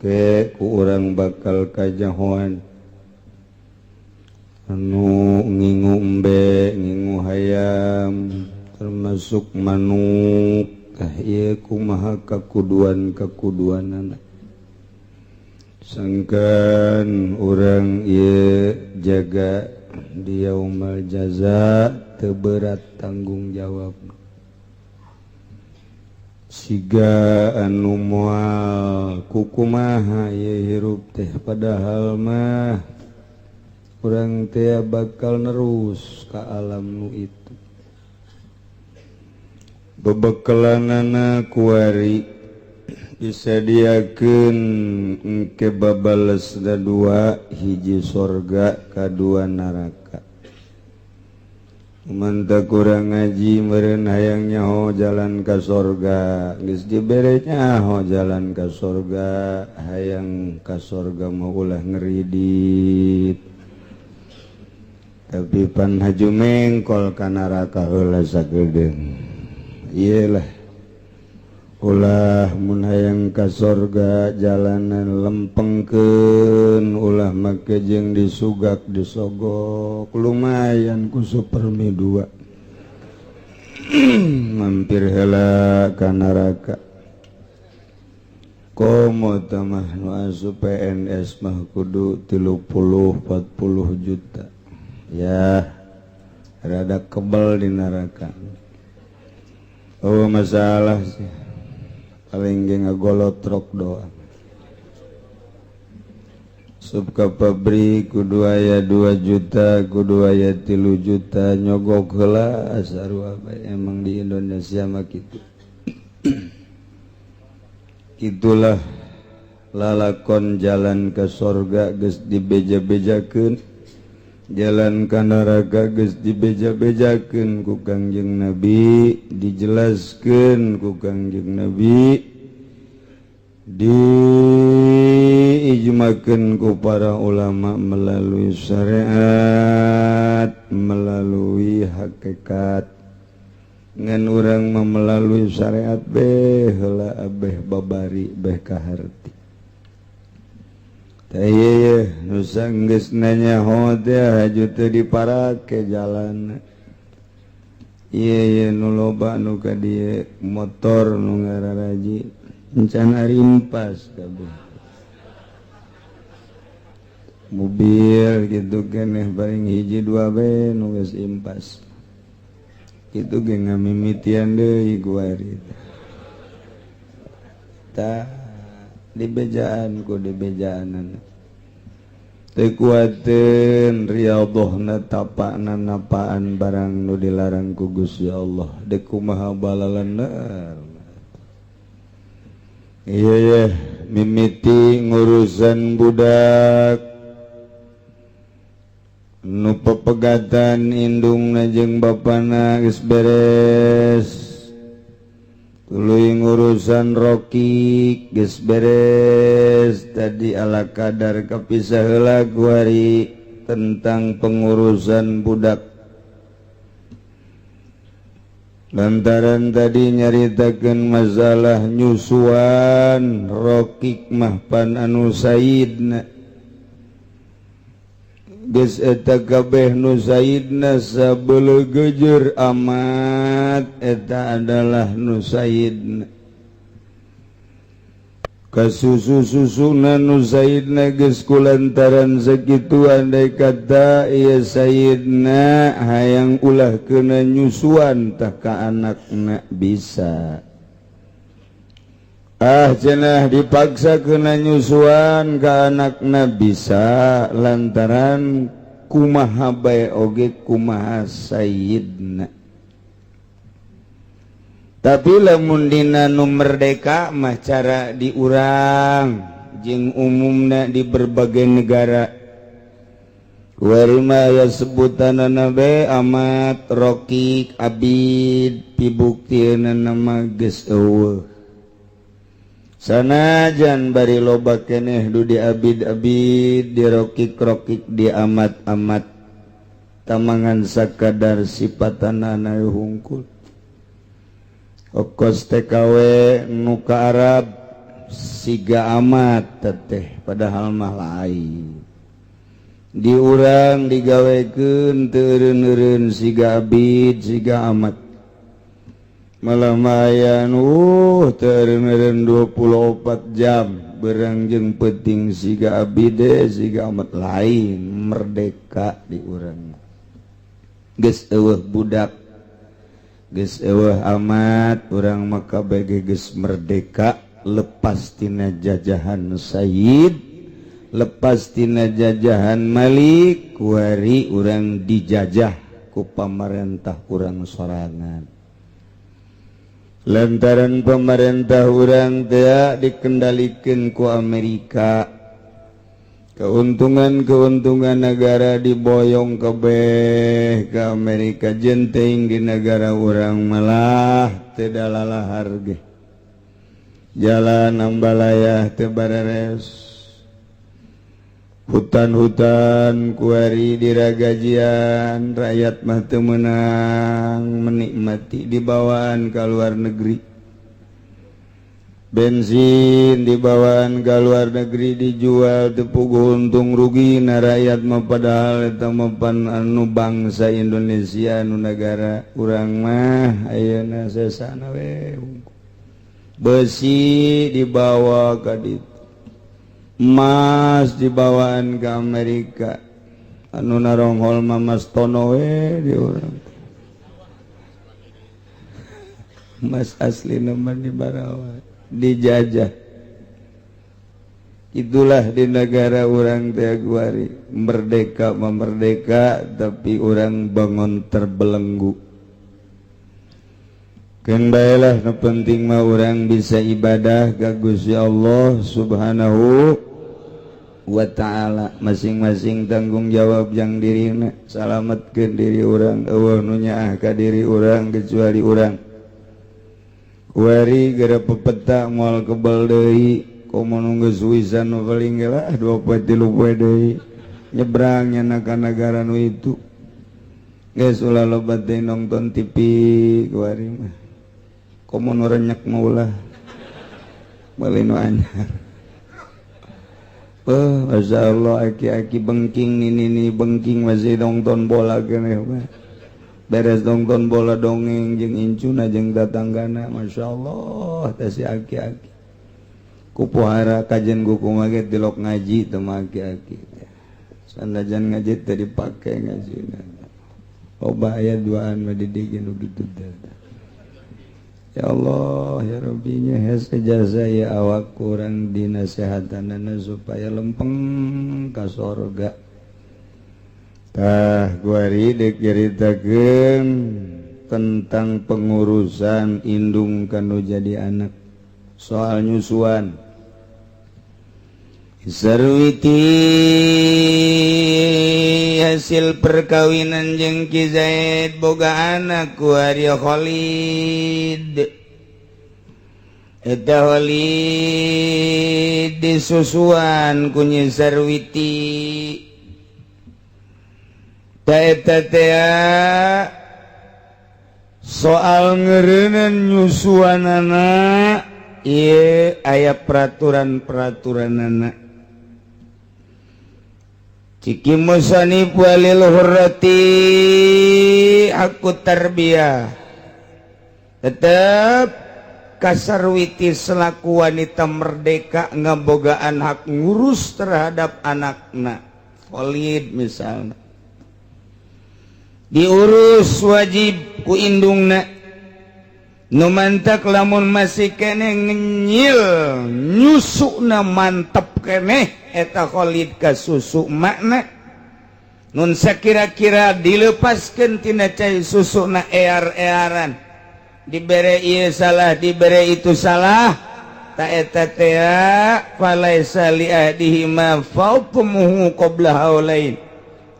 ke ku urang bakal kajahoan. Anu ngingu embe, ngingu hayam, termasuk manuk. Tah ieu kumaha kakuduan-kakuduanana. Sangkan urang ieu jaga di yaumal jaza teu berat tanggung jawab. Siga anu moal kukumaha ieu hirup teh, padahal mah urang teh bakal nerus ka alam nu itu. Bebekalanana kuari disadiakeun engke babales da dua, hiji sorga kadua neraka. Mantap kurang ngaji meureun hayang nyaho jalan ka sorga, geus dibere nyaho jalan ka sorga, hayang ka sorga mah ulah ngeridit. Tapi pan haju mengkol ka neraka heula sagedeung. Iyalah ulah mun hayang ka sorga jalanan lempengkeun, ulah make jeung disugak disogok, lumayan ku supermi 2. Mampir heula ka neraka. Komo tamah nu asup PNS mah kudu 30 40 juta. Ya rada kebel di neraka. Oh masalah sih, paling ge ngagolotrok doang. Sub ka pabrik kudu aya 2 juta, kudu aya 3 juta, nyogok heula sarua bae. Emang di Indonesia mah kitu. Itulah lalakon jalan ke sorga geus dibeja-bejakeun, jalan ka neraka geus dibeja-bejakeun ku Kangjeng Nabi, dijelaskeun ku Kangjeng Nabi, diijmakeun ku para ulama melalui syariat, melalui hakikat. Ngan urang mah melalui syariat beh heula abeh babari beh kaharti. Tah ieu nu sanggeus nanya teh haju teu diparake jalan. Ieu nu loba nu ka dieu motor nu ngararaji encan rimpas kabeh. Mobil gitu keneh paling hiji dua bae nu geus impas. Kitu ge ngamimitian deui kuari. Tah dibejaan ku dibejaanan. Teu kuateun riyadhahna, tapakna napaan barang nu dilarang ku Gusti Allah. Dek kumaha balalener. Iya ya, mimiti ngurusan budak nu pepegatan indungna jeung bapana geus beres, tuluy ngurusan rokik geus beres. Tadi ala kadar kapisah heula kuari tentang pengurusan budak, lantaran tadi nyaritakeun masalah nyusuan rokik mah pan anu sayidna. Geus eta kabeh nu sayidna, sabelegejer amat eta adalah nu sayidna, kasusu-susuna nu sayidna. Geus kulantaran sakitu, andai kata ieu sayidna hayang ulah kena nyusuan tah ka anakna bisa. Ah, cenah dipaksa kena nyusuan ka anakna bisa, lantaran kumaha bae oge kumaha sayidna. Tapi lamun dina nu merdeka mah, cara diurang jeung umumna di berbagai negara warima ya sebutanana be amat, rokik, abid. Pibuktiana nama geus euweuh, sanajan bari loba keneh du di abid-abid, di rokik-rokik, di amat-amat, tamangan sakadar sipatanana hungkul. Okos TKW nu ka Arab siga amat teteh, padahal mah lain. Diurang digawekeun teu eureun-eureun siga abid, siga amat. Malah mayan teu eureun-eureun 24 jam, berang jeung peuting siga abid, siga amat. Lain merdeka di urang, geus euweuh budak, geus euweuh amat. Urang maka bege geus merdeka, lepas tina jajahan Sayyid, lepas tina jajahan Malik. Kuari urang dijajah ku pamarentah urang sorangan, lantaran pemerintah urang teh dikendalikan ku Amerika. Keuntungan-keuntungan negara diboyong kabeh ke Amerika, jenteng di negara urang malah tidak lalahar ge. Jalan ambalaya teu bareres, hutan-hutan kuari diragajian, rakyat mah teu meunang menikmati, dibawaan ke luar negeri. Bensin dibawaan ke luar negeri, dijual teu puguh untung rugi na rakyat mah, padahal eta mah pan anu bangsa Indonesia, anu negara urang mah ayeuna sesana we. Besi dibawa ka ditu, emas dibawaan ke Amerika, anu naronghol mah Mas Tono we di urang. Emas asli nama di Barawa dijajah. Itulah di negara urang teh kuari merdeka memerdeka, tapi urang bangun terbelenggu. Keun bae lah, nu penting mah urang bisa ibadah ka Gusti Allah Subhanahu wa Ta'ala. Masing-masing tanggung jawab yang dirina, salametkeun diri urang. Euweuh nu nyaah ka diri urang kecuali urang. Kuari gara pepeta moal kebal deui, komo nu geus wisan nu paling lah 2 poe 3 poe deui nyebrang nya ka negara nu itu. Geus, ulah loba teh nonton TV kuari mah, komo nu renyak mah ulah, meuli nu anyar. Oh, Masya Allah, aki-aki bengking, nini bengking masih nonton bola keneh mah. Beres nonton bola dongeng jeung incuna jeung tatanggana. Masya Allah, teh si aki-aki. Kupuhara kajen kuku ge tilok ngaji teh mah aki-aki. Sanajan ngaji teh dipake ngajina. Loba aya duaan mah didieu nu kitu teh. Ya Allah ya Rabbinya, hese jasa ya awak kurang dinasehatanana supaya lempeng ka sorga. Tah, kuari dek nyaritakeun tentang pengurusan indung kanu jadi anak, soal nyusuan. Sarwiti hasil perkawinan jeung Ki Zaid boga anak kuari Khalid. Eta Khalid disusuan ku Nyi Sarwiti. Ta eta teh soal ngereunan nyusuanana ieu aya peraturan-peraturanana. Cik musannif, walil hurrati haqqut tarbiyah. Tetap ka Sarwiti selaku wanita merdeka ngabogaan hak ngurus terhadap anakna Khalid. Misalnya diurus wajib ku indungna. Nu mantak lamun masih kene ngenyil nyusukna, mantep keneh eta Khalid ka susu makna. Nun sakira-kira dilepaskan tina cai susuna, ear-earan, dibere ieu salah, dibere itu salah, ta eta teh falaisa li ahadihima fatmuhu qabla haulain.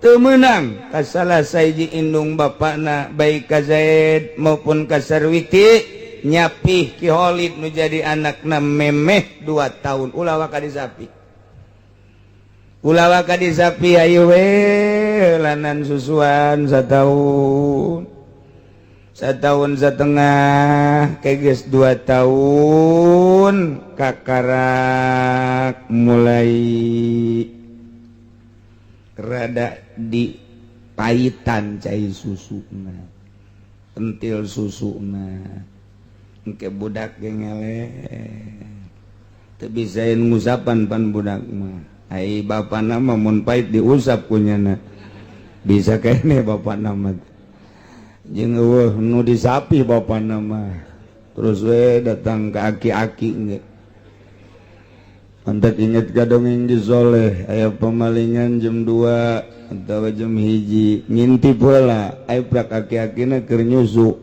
Teu meunang ka salah sahiji indung bapakna, baik ka Zaid maupun ka Sarwiti, nyapih Ki Khalid nu jadi anakna memeh 2 tahun. Ulah waka disapih, ulah waka disapih. Ayo we lanan susuan setahun, setahun setengah, keges 2 tahun kakarak mulai rada di paitan cai susuna, pentil susuna. Engke budak ge ngele teu bisaeun ngusapan. Pan budak mah, ai bapana mah mun pait diusap ku nyana bisa kene. Bapana mah jeung eueuh nu disapi bapana mah, terus we datang ke aki-aki ge. Mantap inget ka dongeng di Soleh, aya pemalingan jam 2 atau jam 1, ngintip heula, aya prak aki-akina keur nyusu,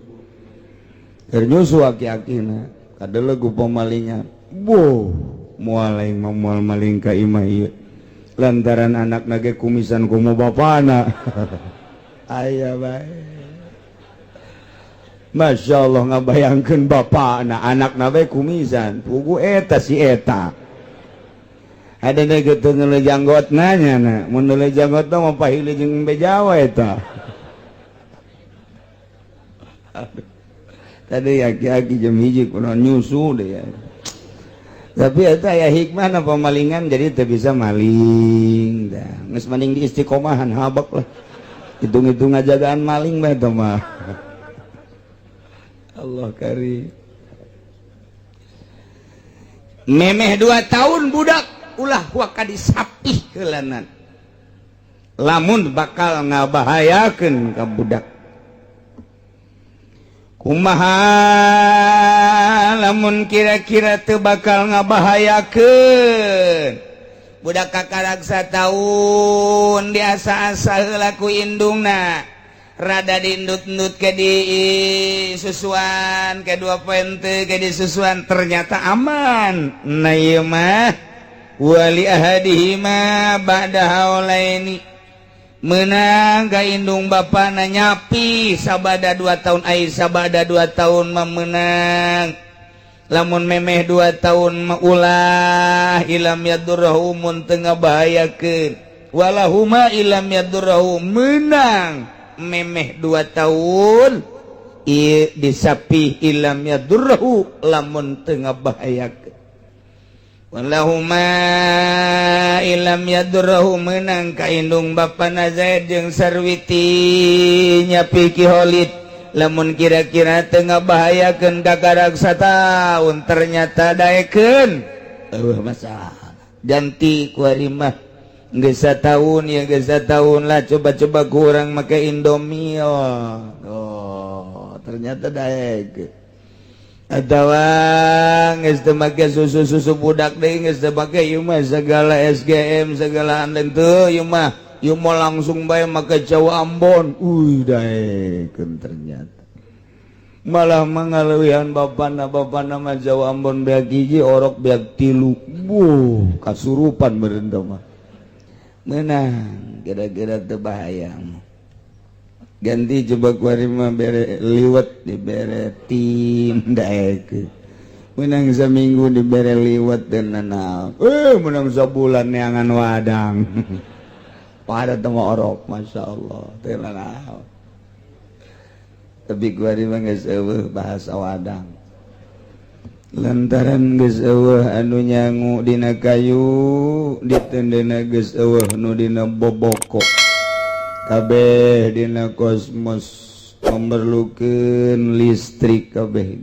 keur nyusu aki-akina, kadeleng ku pemalingan. Boh, moal aing mah, moal maling ka imah ieu, lantaran anak ge kumisan komo bapana. Aya bae. Masya Allah, ngabayangkeun bapana, anak nabe kumisan pugu eta si eta. Ada gitu nele janggot nanya na, mun nele janggot mah pahili jeung bejawa eta. Aduh. Tadi aki-aki jam 1 kudu nyusu deh ya. Tapi eta ya hikmah na pemalingan, jadi teu bisa maling dah. Geus mending di istiqomahan habak lah. Hitung-hitung ngajagaan maling mah eta mah. Allah karim. Memeh 2 tahun budak ulah waka disapih heulanan lamun bakal ngabahayakeun ka budak. Kumaha lamun kira-kira teu bakal ngabahayakeun budak? Kakarak tahun diasa-asa heula ku indungna, rada diindut-indut ke di susuan ke dua pointe ke di susuan, ternyata aman. Nah, ieu mah wali ahadihima ba'da haulaini, menang ka indung bapana nyapi sabada 2 tahun. Ai sabada 2 tahun mah menang, lamun memeh 2 tahun mah ulah, illam yadurrahu, mun teu ngabahayakeun. Walahuma illam yadurrahu, menang memeh 2 tahun ieu disapih illam yadurrahu, lamun teu ngabahayakeun. Walahuma illam yadurrahu, menang ka indung bapana Zaid jeung Sarwiti nyapi Ki Khalid lamun kira-kira teu ngabahayakeun. Kakarak sataun ternyata daekeun, eueuh masalah. Ganti ku mah geus sataun ya, geus sataun lah, coba-coba kurang make Indomie. Oh, ternyata daek. Atawa geus teu make susu-susu budak deui, geus teu make ieu mah, segala SGM, segala online teu ieu mah. Ieu mah langsung bae make cau Ambon. Uy, daekeun ternyata. Malah mangalewihan bapana. Bapana mah cau Ambon beak hiji, orok beak tilu. Buh, kasurupan meureun mah. Menang kira-kira teu bahaya. Ganti coba kuari mah bere liwet, dibere tim, daekeun. Menang seminggu dibere liwet dan nanaon, menang sebulan neangan wadang pada temu orok. Masya Allah, teu nanaon. Tapi kuari mah geus eueuh bahasa wadang lantaran geus eueuh anu nyangu dina kayu, ditendena geus eueuh nu dina boboko. Kabeh dina kosmos memerlukan listrik kabeh.